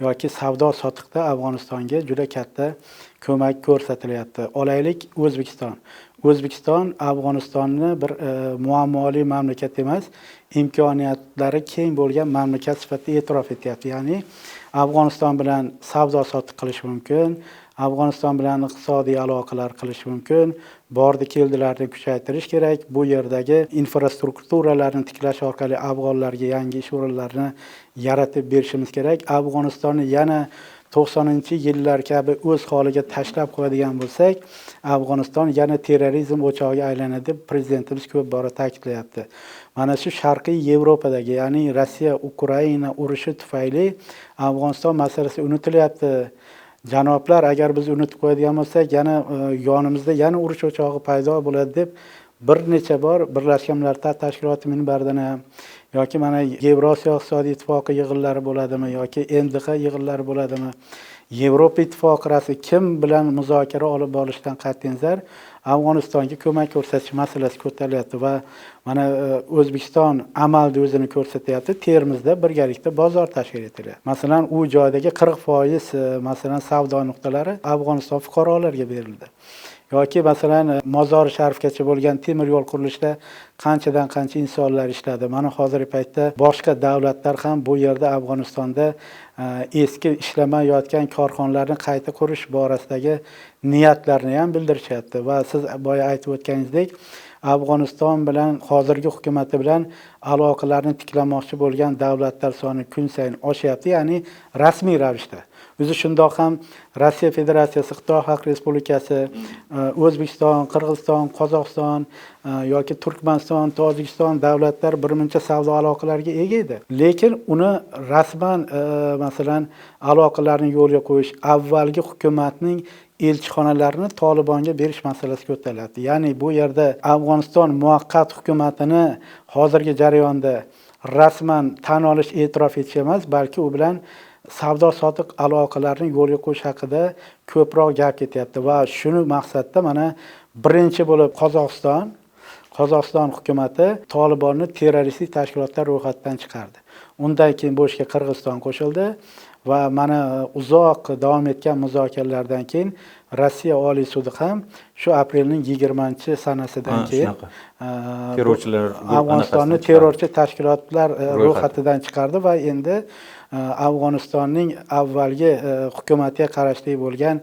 yoki savdo sotiqda Afg'onistonga juda katta ko'mak ko'rsatilyapti. Olaylik O'zbekiston. O'zbekiston Afg'onistonni bir muammoli mamlakat emas, imkoniyatlari keng bo'lgan mamlakat sifatida e'tirof etyapti. Ya'ni Afg'oniston bilan savdo sotiq qilish mumkin, Afg'oniston bilan iqtisodiy aloqalar qilish mumkin, bordi keldilarni kuchaytirish kerak, bu yerdagi infrastrukturalarni tiklash orqali afg'onlarga yangi ish o'rinlarini yaratib berishimiz kerak. Afg'onistonni yana 90-yillar kabi o'z holiga tashlab qo'yadigan bo'lsak, Afg'oniston yana terrorizm o'chog'iga aylanadi deb prezidentimiz ko'p bora ta'kidlayapti. Mana shu Sharqiy Yevropadagi, ya'ni Rossiya Ukraina urushi tufayli Afg'oniston masalasi unutilyapti. Janoblar, agar biz unutib qo'yadigan bo'lsak, yana yonimizda yana urush o'chog'i paydo bo'ladi deb bir necha bor Birlashgan Millatlar Tashkiloti minbaridan ham yoki mana Yevrosiyo iqtisodiy ittifoqi yig'inlari bo'ladimi yoki MDH yig'inlari bo'ladimi, Yevropa ittifoqi rasmiy kim bilan muzokara olib borishdan qat'iy nazar Afg'onistonga ko'mak ko'rsatish masalasi ko'tarilyapti va mana O'zbekiston amalda o'zini ko'rsatyapti. Termizda birgalikda bozor tashkil etilyapti. Masalan, u joydagi 40% masalan savdo nuqtalari Afg'oniston fuqarolariga berildi. Yoki masalan Mozori Sharifgacha bo'lgan temir yo'l qurilishida qanchadan qancha insonlar ishladi. Mana hozirgi paytda boshqa davlatlar ham bu yerda Afg'onistonda eski ishlamay yotgan korxonalarni qayta qurish borasidagi niyatlarini ham bildirishyapti va siz boya aytib o'tganingizdek Afg'oniston bilan hozirgi hukumati bilan aloqalarni tiklamoqchi bo'lgan davlatlar soni kun sayin oshyapti, ya'ni rasmiy ravishda. O'zi shundoq ham Rossiya Federatsiyasi, Xitoy Xalq Respublikasi, O'zbekiston, Qirg'iziston, Qozog'iston yoki Turkmaniston, Tojikiston davlatlar birmuncha savdo aloqalariga ega edi. Lekin uni rasman masalan aloqalarni yo'lga qo'yish, avvalgi hukumatning elchixonalarini Tolibonga berish masalasi ko'tariladi. Ya'ni bu yerda Afg'oniston muvaqqat hukumatini hozirgi jarayonda rasman tan olish, e'tirof etish emas, balki u bilan savdo sotiq aloqalarini yo'lga qo'yish haqida ko'proq gap ketyapti va shuni maqsadda mana birinchi bo'lib Qozog'iston hukumati Tolibonni terroristik tashkilotlar ro'yxatidan chiqardi. Undan keyin bu ishga Qirg'iziston qo'shildi va mana uzoq davom etgan muzokaralardan keyin Rossiya Oliy sudi ham shu aprelning 20-sanasidan keyin terrorchilar Afg'onistonni terrorchi tashkilotlar ro'yxatidan chiqardi va endi Afg'onistonning avvalgi hukumatiga qarashli bo'lgan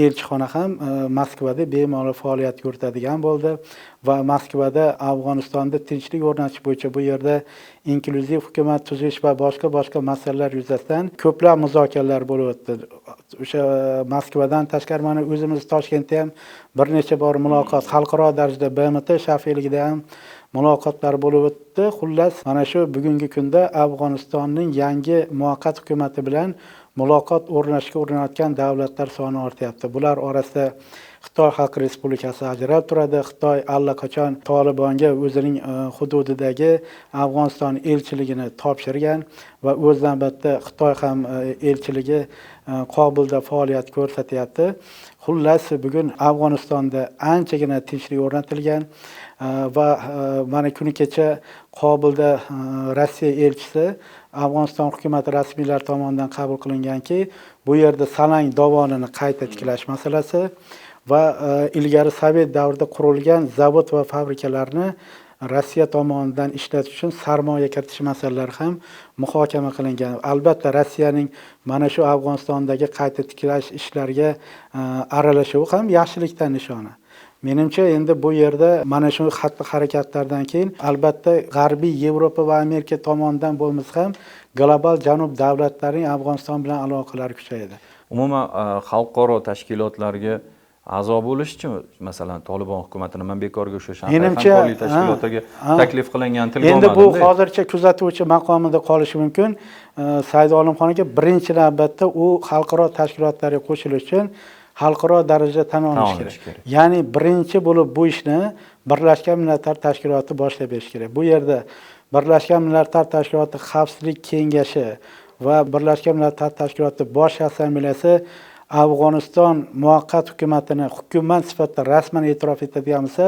elchixona ham Moskvada bemalol faoliyat yuritadigan bo'ldi va Moskvada Afg'onistonda tinchlik o'rnatish bo'yicha bu yerda inklyuziv hukumat tuzish va boshqa masalalar yuzasidan ko'plab muzokaralar bo'lib o'tdi. O'sha Moskvadan tashqari mana o'zimiz Toshkentda ham bir necha bor muloqot, xalqaro darajada BMT shafeligida ham muloqotlar bo'lib o'tdi. Xullas, mana shu bugungi kunda Afg'onistonning yangi muvaqqat hukumati bilan muloqot o'rnatishga urinayotgan davlatlar soni ortyapti. Bular orasida Xitoy Xalq Respublikasi ajralib turadi. Xitoy allaqachon Tolibonga o'zining hududidagi Afg'oniston elchiligini topshirgan va o'z navbatida Xitoy ham elchiligi Qobulda faoliyat ko'rsatyapti. Xullas, bugun Afg'onistonda anchagina tinchlik o'rnatilgan va mana kuni kecha Qobulda Rossiya elchisi Afg'oniston hukumati rasmiylari tomonidan qabul qilinganki, bu yerda Salang dovonini qayta tiklash masalasi va ilgari Sovet davrida qurilgan zavod va fabrikalarni Rossiya tomonidan ishlatish uchun sarmoya kiritish masalalari ham muhokama qilingan. Albatta, Rossiyaning mana shu Afg'onistondagi qayta tiklash ishlariga aralashuvi ham yaxshilikdan nishona. Menimcha, endi bu yerda mana shu xatti-harakatlardan keyin albatta G'arbiy Yevropa va Amerika tomonidan bo'lmasa ham global janub davlatlarining Afg'oniston bilan aloqalari kuchayadi. Umuman xalqaro tashkilotlarga a'zo bo'lishchi, masalan, Tolibon hukumatini men bekorga o'sha Shanxay hamkorlik tashkilotiga taklif qilingan tilga olmadim. Endi bu hozircha kuzatuvchi maqomida qolishi mumkin. Said Olimxon aka, birinchi navbatda u xalqaro tashkilotlarga qo'shilish uchun xalqaro darajada tan olish kerak. Ya'ni birinchi bo'lib bu ishni Birlashgan Millatlar Tashkiloti boshlab berish kerak. Bu yerda Birlashgan Millatlar Tashkiloti Xavfsizlik Kengashi va Birlashgan Millatlar Tashkiloti Bosh Assambleyasi Afg'oniston muvaqqat hukumatini hukumat sifatida rasman e'tirof etadigan bo'lsa,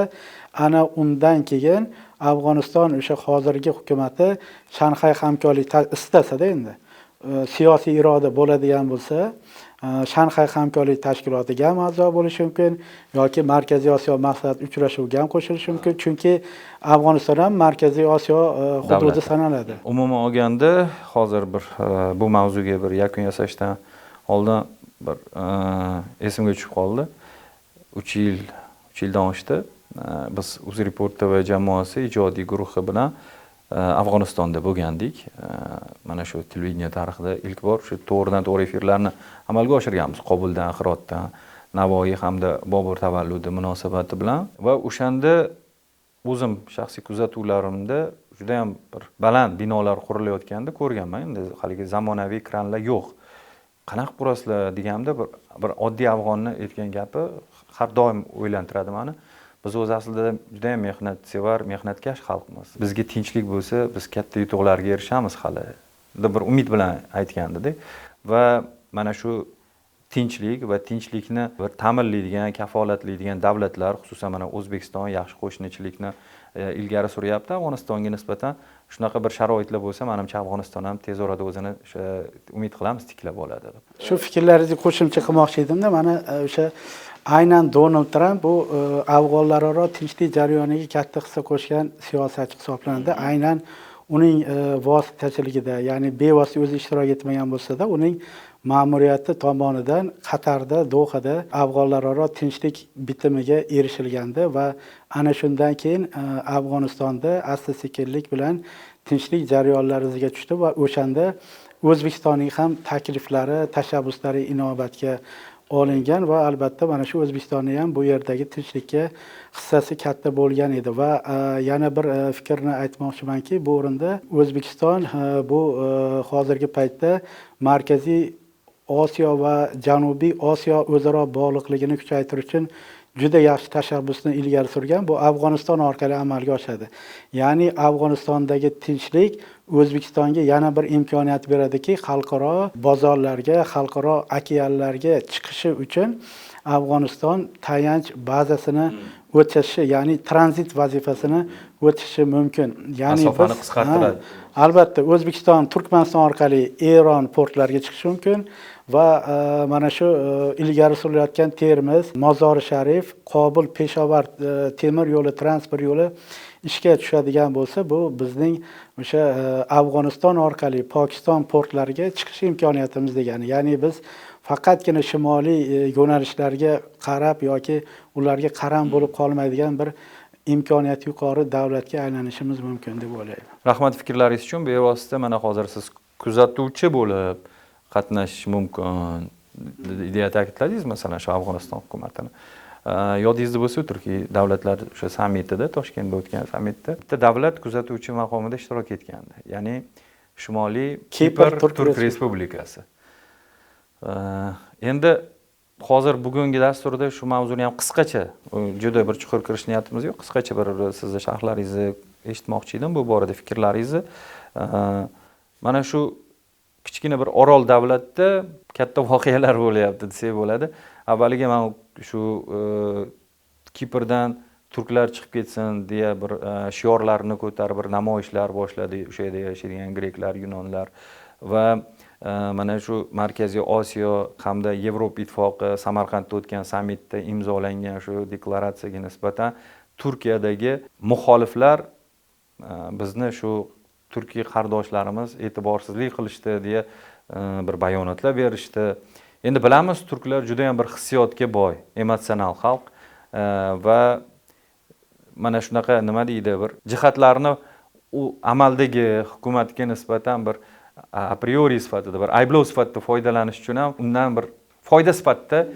ana undan keyin Afg'oniston o'sha hozirgi hukumati Shanxay hamkorlik istasada endi siyosiy iroda bo'ladigan bo'lsa, Shanxay hamkorlik tashkilotiga ham a'zo bo'lishi mumkin yoki Markaziy Osiyo maslahat uchrashuviga ham qo'shilishi mumkin, chunki Afg'oniston ham Markaziy Osiyo hududi sanaladi. Umuman olganda hozir bir bu mavzuga bir yakun yasashdan oldin bir esimga tushib qoldi. 3 yildan oshdi. Biz UzReport TV jamoasi ijodiy guruhi bilan Afg'onistonda bo'lgandik. Mana shu televideniye tarixida ilk bor shu to'g'ridan to'g'ri efirlarni amalga oshirganmiz. Qobuldan, Hirotdan, Navoiy hamda Bobur tavalludi munosabati bilan va o'shanda o'zim shaxsiy kuzatuvlarimda juda ham bir baland binolar qurilayotganda ko'rganman. Endi haligi zamonaviy kranlar yo'q. Qanaqa qurasizlar deganimda bir oddiy afg'onni aytgan gapi har doim o'ylantiradi meni. Biz o'z aslida juda ham mehnatsevar, mehnatkash xalqmiz. Bizga tinchlik bo'lsa, biz katta yutuqlarga erishamiz hali deb bir umid bilan aytgandi-da. Va mana shu Tinchlik va tinchlikni bir ta'minlaydigan, kafolatlaydigan davlatlar, xususan mana O'zbekiston yaxshi qo'shnichilikni ilgari suryapti Afg'onistonga nisbatan. Shunaqa bir sharoitlar bo'lsa, manimcha Afg'oniston ham tez orada o'zini o'sha umid qilamiz tiklab oladi deb. Shu fikrlaringizni qo'shimcha qilmoqchi edimda, mana o'sha aynan Donald Tramp bu afg'onlararo tinchlik jarayoniga katta hissa qo'shgan siyosatchi hisoblanadi. Aynan uning vositachiligida, ya'ni bevosita o'zi ishtirok etmagan bo'lsa-da, uning ma'muriyati tomonidan Qatarda, Dohada afg'onlararo tinchlik bitimiga erishilgandi va ana shundan keyin Afg'onistonda asta-sekinlik bilan tinchlik jarayonlari iziga tushdi va o'shanda O'zbekistonning ham takliflari, tashabbuslari inobatga olingan va albatta mana shu O'zbekistonning ham bu yerdagi tinchlikka hissasi katta bo'lgan edi. Va yana bir fikrni aytmoqchimanki, bu o'rinda O'zbekiston bu hozirgi paytda Markaziy Osiyo va Janubiy Osiyo o'zaro bog'liqligini kuchaytirish uchun juda yaxshi tashabbusni ilgari surgan. Bu Afg'oniston orqali amalga oshadi. Ya'ni Afg'onistondagi tinchlik O'zbekistonga yana bir imkoniyat beradiki, xalqaro bozorlarga, xalqaro okeanlarga chiqishi uchun Afg'oniston tayanch bazasini o'tashi, ya'ni tranzit vazifasini o'tashi mumkin. Ya'ni masofani qisqartiradi. Albatta, O'zbekiston Turkmaniston orqali Eron portlariga chiqishi mumkin va mana shu ilgari surilayotgan Termiz, Mozori Sharif, Qobul, Peshovar temir yo'li, transport yo'li ishga tushadigan bo'lsa, bu bizning o'sha Afg'oniston orqali Pokiston portlariga chiqish imkoniyatimiz degani. Ya'ni biz faqatgina shimoliy yo'nalishlarga qarab yoki ularga qaram bo'lib qolmaydigan bir imkoniyati yuqori davlatga aylanishimiz mumkin deb o'ylayman. Rahmat fikrlaringiz uchun. Bevosita mana hozir siz kuzatuvchi bo'lib qatnashish mumkin deya ta'kidladingiz, masalan, shu Afg'oniston hukumatini. Yodingizda bo'lsa, Turkiy davlatlar o'sha sammitida, Toshkentda o'tgan sammitda bitta davlat kuzatuvchi maqomida ishtirok etgandi. Ya'ni Shimoliy Kipr Kipr Turk Respublikasi. Endi hozir bugungi dasturda shu mavzuni ham qisqacha, juda bir chuqur kirish niyatimiz yo'q, qisqacha bir sizni sharhlaringizni eshitmoqchi edim, bu borada fikrlaringizni. Mana shu kichkina bir orol davlatda katta voqealar bo'lyapti desak bo'ladi. Avvaliga men shu Kiprdan turklar chiqib ketsin deya bir shiorlarni ko'tarib bir namoyishlar boshladi o'sha yerda yashaydigan greklar, yunonlar va mana shu Markaziy Osiyo hamda Yevropa Ittifoqi Samarqandda o'tgan sammitda imzolangan shu deklaratsiyaga nisbatan Turkiyadagi muxoliflar bizni shu turkiy qardoshlarimiz e'tiborsizlik qilishdi deya bir bayonotlar berishdi. Endi bilamiz, turklar juda ham bir hissiyotga boy, emotsional xalq va mana shunaqa nima deydi bir jihatlarni u amaldagi hukumatga nisbatan bir a priori sifatida bir ayblov sifatida foydalanish uchun ham undan bir foyda sifatida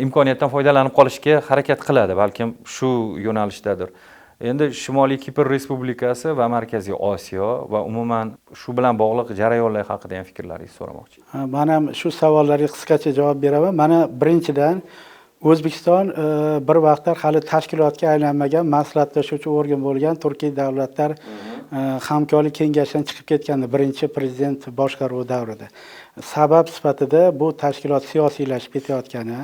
imkoniyatdan foydalanib qolishga harakat qiladi, balkim shu yo'nalishdadir. Endi Shimoliy Kipr Respublikasi va Markaziy Osiyo va umuman shu bilan bog'liq jarayonlar haqida ham fikrlaringizni so'ramoqchi. Men ham shu savollarga qisqacha javob beraman. Mana birinchidan O'zbekiston bir vaqtlar hali tashkilotga aylanmagan maslahatlashuvchi organ bo'lgan Turkiy davlatlar hamkorlik kengashidan chiqib ketgandi birinchi prezident boshqaruvi davrida. Sabab sifatida bu tashkilot siyosiylashib ketayotgani,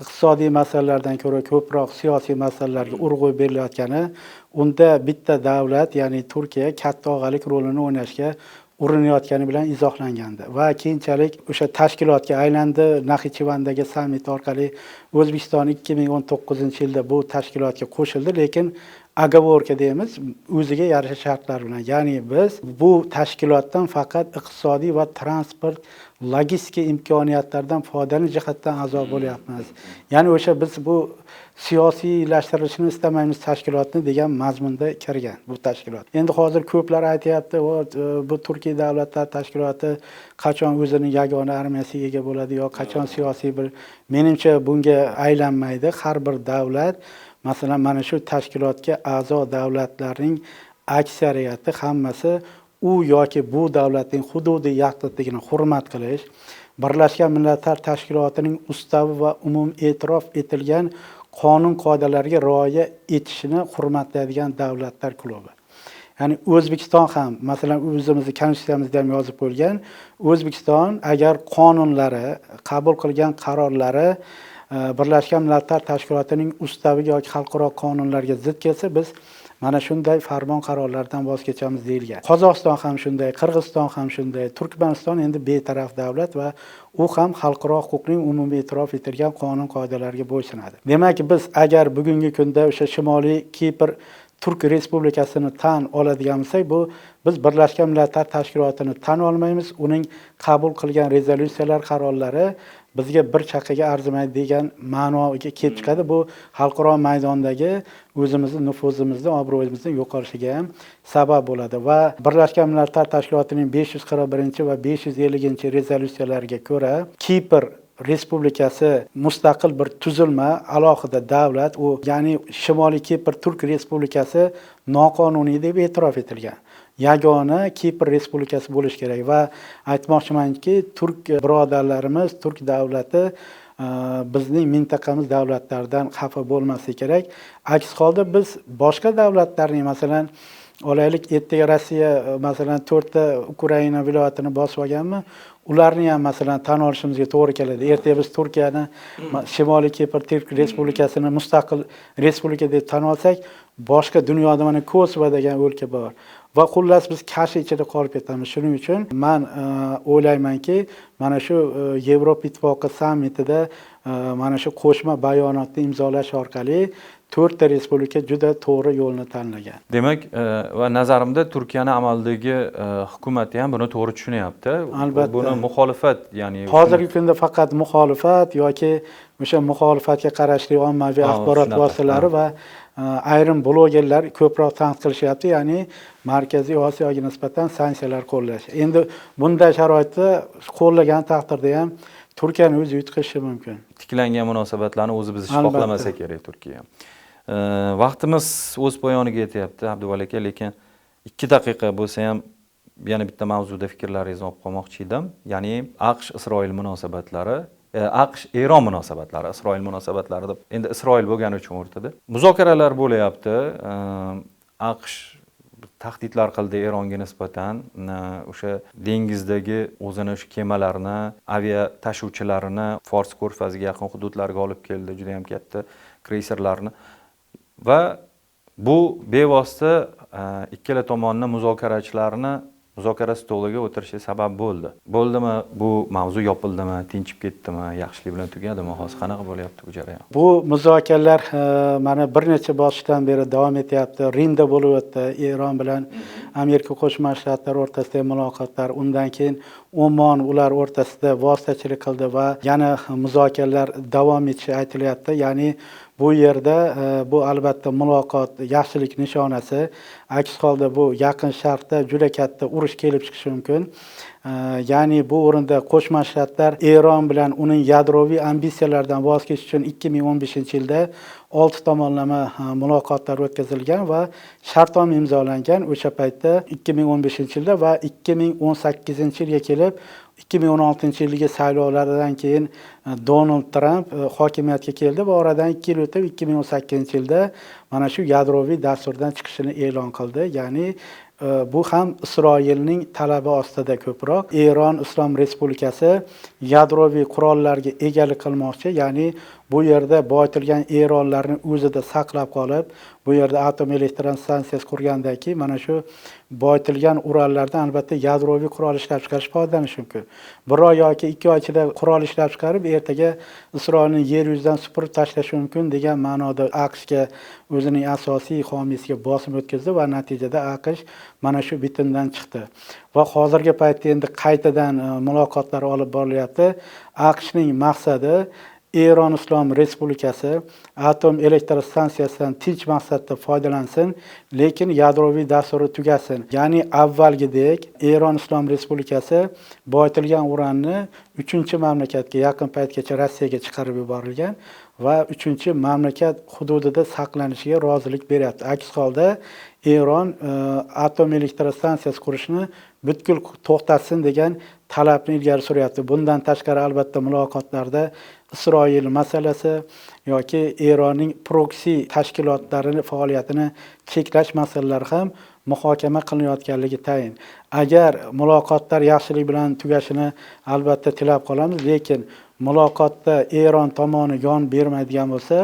iqtisodiy masalalardan ko'ra ko'proq siyosiy masalalarga urg'u berilayotgani, unda bitta davlat, ya'ni Turkiya katta og'alik rolini o'ynashga urinayotgani bilan izohlangandi va keyinchalik o'sha tashkilotga aylandi. Naxichevandagi sammit orqali O'zbekiston 2019-yilda bu tashkilotga qo'shildi, lekin оговорка deymiz, o'ziga yarasha shartlar bilan. Ya'ni biz bu tashkilotdan faqat iqtisodiy va transport, logistika imkoniyatlardan foydalanish jihatdan a'zo bo'lyapmiz. Ya'ni o'sha biz bu siyosiylashtirilishini istamaymiz tashkilotni degan mazmunda kirgan bu tashkilot. Endi hozir ko'plar aytyapti, bu Turkiy davlatlar tashkiloti qachon o'zining yagona armiyasiga ega bo'ladi yo qachon siyosiy bir, menimcha bunga aylanmaydi. Har bir davlat, masalan, mana shu tashkilotga a'zo davlatlarning aksariyati hammasi u yoki bu davlatning hududiy yaxlitligini hurmat qilish, Birlashgan Millatlar Tashkilotining ustavi va umumiy e'tirof etilgan qonun qoidalariga rioya etishini hurmatlaydigan davlatlar klubi. Ya'ni O'zbekiston ham, masalan, o'zimizni konstitutsiyamizda ham yozib qo'yilgan, O'zbekiston agar qonunlari, qabul qilgan qarorlari Birlashgan Millatlar Tashkilotining ustaviga yoki xalqaro qonunlarga zid kelsa, biz mana shunday farmon qarorlardan voz kechamiz deyilgan. Qozog'iston ham shunday, Qirg'iziston ham shunday, Turkmaniston endi betaraf davlat va u ham xalqaro huquqning umumiy e'tirof etilgan qonun qoidalariga bo'ysunadi. Demak, biz agar bugungi kunda o'sha Shimoliy Kipr Turk Respublikasini tan oladigan bo'lsak, bu biz Birlashgan Millatlar Tashkilotini tan olmaymiz, uning qabul qilgan rezolyutsiyalar, qarorlari bizga bir chaqaga arzimaydi degan ma'noga kelib chiqadi. Bu xalqaro maydondagi o'zimizni nufuzimizni, obro'yimizni yo'qolishiga ham sabab bo'ladi va Birlashgan Millatlar Tashkilotining 541 va 550 rezolyutsiyalariga ko'ra Kipr Respublikasi mustaqil bir tuzilma, alohida davlat, u ya'ni Shimoliy Kipr Turk Respublikasi noqonuniy deb e'tirof etilgan. Yagona Kipr Respublikasi bo'lishi kerak va aytmoqchimanki, turk birodarlarimiz, turk davlati bizning mintaqamiz davlatlaridan xafa bo'lmasligi kerak. Aks holda biz boshqa davlatlarning, masalan, olaylik, ertaga Rossiya masalan 4 ta Ukraina viloyatini bosib olganmi, ularni ham masalan tan olishimizga to'g'ri keladi. Ertaga biz Turkiyani Shimoliy Kipr Turk Respublikasini mustaqil respublika deb tan olsak, boshqa dunyoda mana Kosovo degan o'lka bor. Va xullas biz kasha ichida qolib ketamiz. Shuning uchun men o'ylaymanki, mana shu Yevropa Ittifoqi sammitida mana shu qo'shma bayonotni imzolash orqali 4 ta respublika juda to'g'ri yo'lni tanlagan. Demak, va nazarimda Turkiyani amaldagi hukumati ham buni to'g'ri tushunyapti. Albatta. Buni muxolifat, ya'ni hozirgi kunda faqat muxolifat yoki o'sha muxolifatga qarashli ommaviy axborot vositalari va ayrim blogerlar ko'proq tanqid qilishyapti, ya'ni Markaziy Osiyoga nisbatan sanksiyalar qo'llash. Endi bunday sharoitda qo'llagan taqdirda ham Turkiyani o'zi yutqizishi mumkin. Tiklangan munosabatlarni o'zi biz xohlamasa kerak Turkiya. Vaqtimiz o'z poyoniga yetyapti, Abduvali aka, lekin 2 daqiqa bo'lsa ham yana bitta mavzuda fikrlaringizni olib qolmoqchi edim. Ya'ni AQSh-Isroil munosabatlari, AQSh-Eron munosabatlari, Isroil munosabatlari deb endi Isroil bo'lgani uchun o'rtada muzokaralar bo'lyapti. AQSh tahdidlar qildi Eronga nisbatan, o'sha dengizdagi o'zini o'sha kemalarini, avia tashuvchilarini Fors ko'rfaziga yaqin hududlarga olib keldi, juda ham katta kreyserlarni. Va bu bevosita ikkala tomonni muzokarachilarni muzokara stoliga o'tirishi sabab bo'ldi. Bo'ldimi bu mavzu, yopildimi, tinchib ketdimi, yaxshilik bilan tugadimi, hozir qanaqa bo'lyapti bu jarayon? Bu muzokaralar mana bir necha bosqichdan beri davom etyapti. Rimda bo'lib o'tdi, Eron bilan Amerika Qo'shma Shtatlari o'rtasidagi muloqotlar, undan keyin Omon ular o'rtasida vositachilik qildi va yana muzokaralar davom etishi aytilyapti. Ya'ni bu yerda bu albatta muloqot yaxshilik nishonasi. Aks holda bu Yaqin Sharqda juda katta urush kelib chiqishi mumkin. Ya'ni bu o'rinda Qo'shma Shtatlar Eron bilan uning yadroviy ambitsiyalaridan voz kechish uchun 2015-yilda 6 tomonlama muloqotlar o'tkazilgan va shartnoma imzolangan o'sha paytda 2015-yilda va 2018-yilga kelib 2016-yilgi saylovlardan keyin Donald Tramp hokimiyatga keldi va oradan 2 yil o'tib 2018-yilda mana shu yadroviy dasturdan chiqishini e'lon qildi. Ya'ni bu ham Isroilning talabi ostida ko'proq. Eron Islom Respublikasi yadroviy qurollarga egalik qilmoqchi, ya'ni bu yerda boyitilgan eronlarni o'zida saqlab qolib, bu yerda atom elektrostansiyasi qurgandan keyin mana shu boyitilgan uranlardan albatta yadroviy qurol ishlab chiqarish foydalanish mumkin. 1 oy yoki 2 oy ichida qurol ishlab chiqarib, ertaga Isroilni yer yuzidan supurib tashlashi mumkin degan ma'noda AQShga, o'zining asosiy homiysiga bosim o'tkazdi va natijada AQSh mana shu bitimdan chiqdi. Va hozirgi paytda endi qaytadan muloqotlar olib borilyapti. AQShning maqsadi Eron Islom Respublikasi atom elektrostansiyasidan tinch maqsadda foydalansin, lekin yadroviy dasturi tugasin. Ya'ni avvalgidek Eron Islom Respublikasi boyitilgan uranni 3-mamlakatga, yaqin paytgacha Rossiyaga chiqarib yuborilgan va 3-mamlakat hududida saqlanishiga rozilik beryapti. Aks holda Eron atom elektrostansiyasi qurishni butkul to'xtatsin degan talabni ilgari suryapti. Bundan tashqari albatta muloqotlarda Isroil masalasi yoki Eronning proksi tashkilotlarining faoliyatini cheklash masalalari ham muhokama qilinayotganligi tayin. Agar muloqotlar yaxshilik bilan tugashini albatta tilab qolamiz, lekin muloqotda Eron tomoni yon bermaydigan bo'lsa,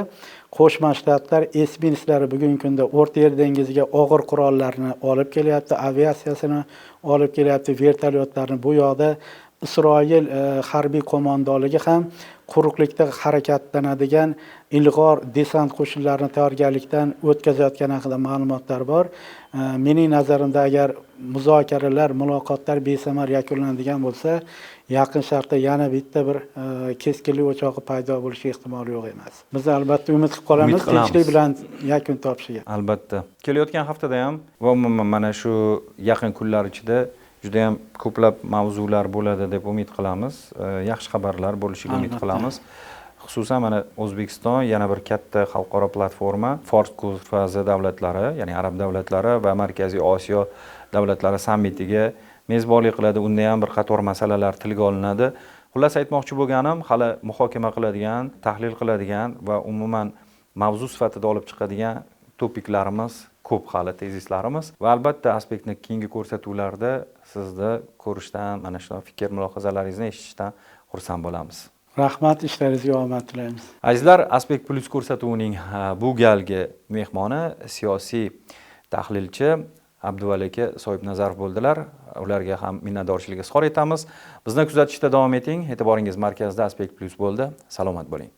Qo'shma Shtatlar esminslari bugungi kunda O'rta Yer dengiziga og'ir qurollarni olib kelyapti, aviatsiyasini olib kelyapti, vertolyotlarni. Bu yoqda Isroil harbiy qo'mondonligi ham quruqlikda harakatlanadigan ilg'or desant qo'shinlarini tayyorgarlikdan o'tkazayotgani haqida ma'lumotlar bor. Mening nazarimda, agar muzokaralar, muloqotlar besamar yakunlanadigan bo'lsa, Yaqin Sharqda yana bitta bir keskinlik o'chog'i paydo bo'lishi ehtimoli yo'q emas. Biz albatta umid qilib qolamiz, tinchlik bilan yakun topishiga. Albatta. Kelayotgan haftada ham va umuman mana shu yaqin kunlar ichida juda ham ko'plab mavzular bo'ladi deb umid qilamiz. Yaxshi xabarlar bo'lishiga umid qilamiz. Xususan, mana O'zbekiston yana bir katta xalqaro platforma, Fors ko'rfazi davlatlari, ya'ni arab davlatlari va Markaziy Osiyo davlatlari sammitiga mezbonlik qiladi. Unda ham bir qator masalalar tilga olinadi. Xullas, aytmoqchi bo'lganim, hali muhokama qiladigan, tahlil qiladigan va umuman mavzu sifatida olib chiqadigan topiklarimiz ko'p hali, tezislarimiz va albatta Aspektni keyingi ko'rsatuvlarda sizni ko'rishdan, mana shu fikr mulohazalaringizni eshitishdan xursand bo'lamiz. Rahmat, ishlaringizga omad tilaymiz. Azizlar, Aspekt Plus ko'rsatuvining bu galgi mehmoni siyosiy tahlilchi Abduvali aka Soibnazarov bo'ldilar. Ularga ham minnatdorchilik izhor etamiz. Bizni kuzatishda davom eting. E'tiboringiz markazida Aspekt Plus bo'ldi. Salomat bo'ling.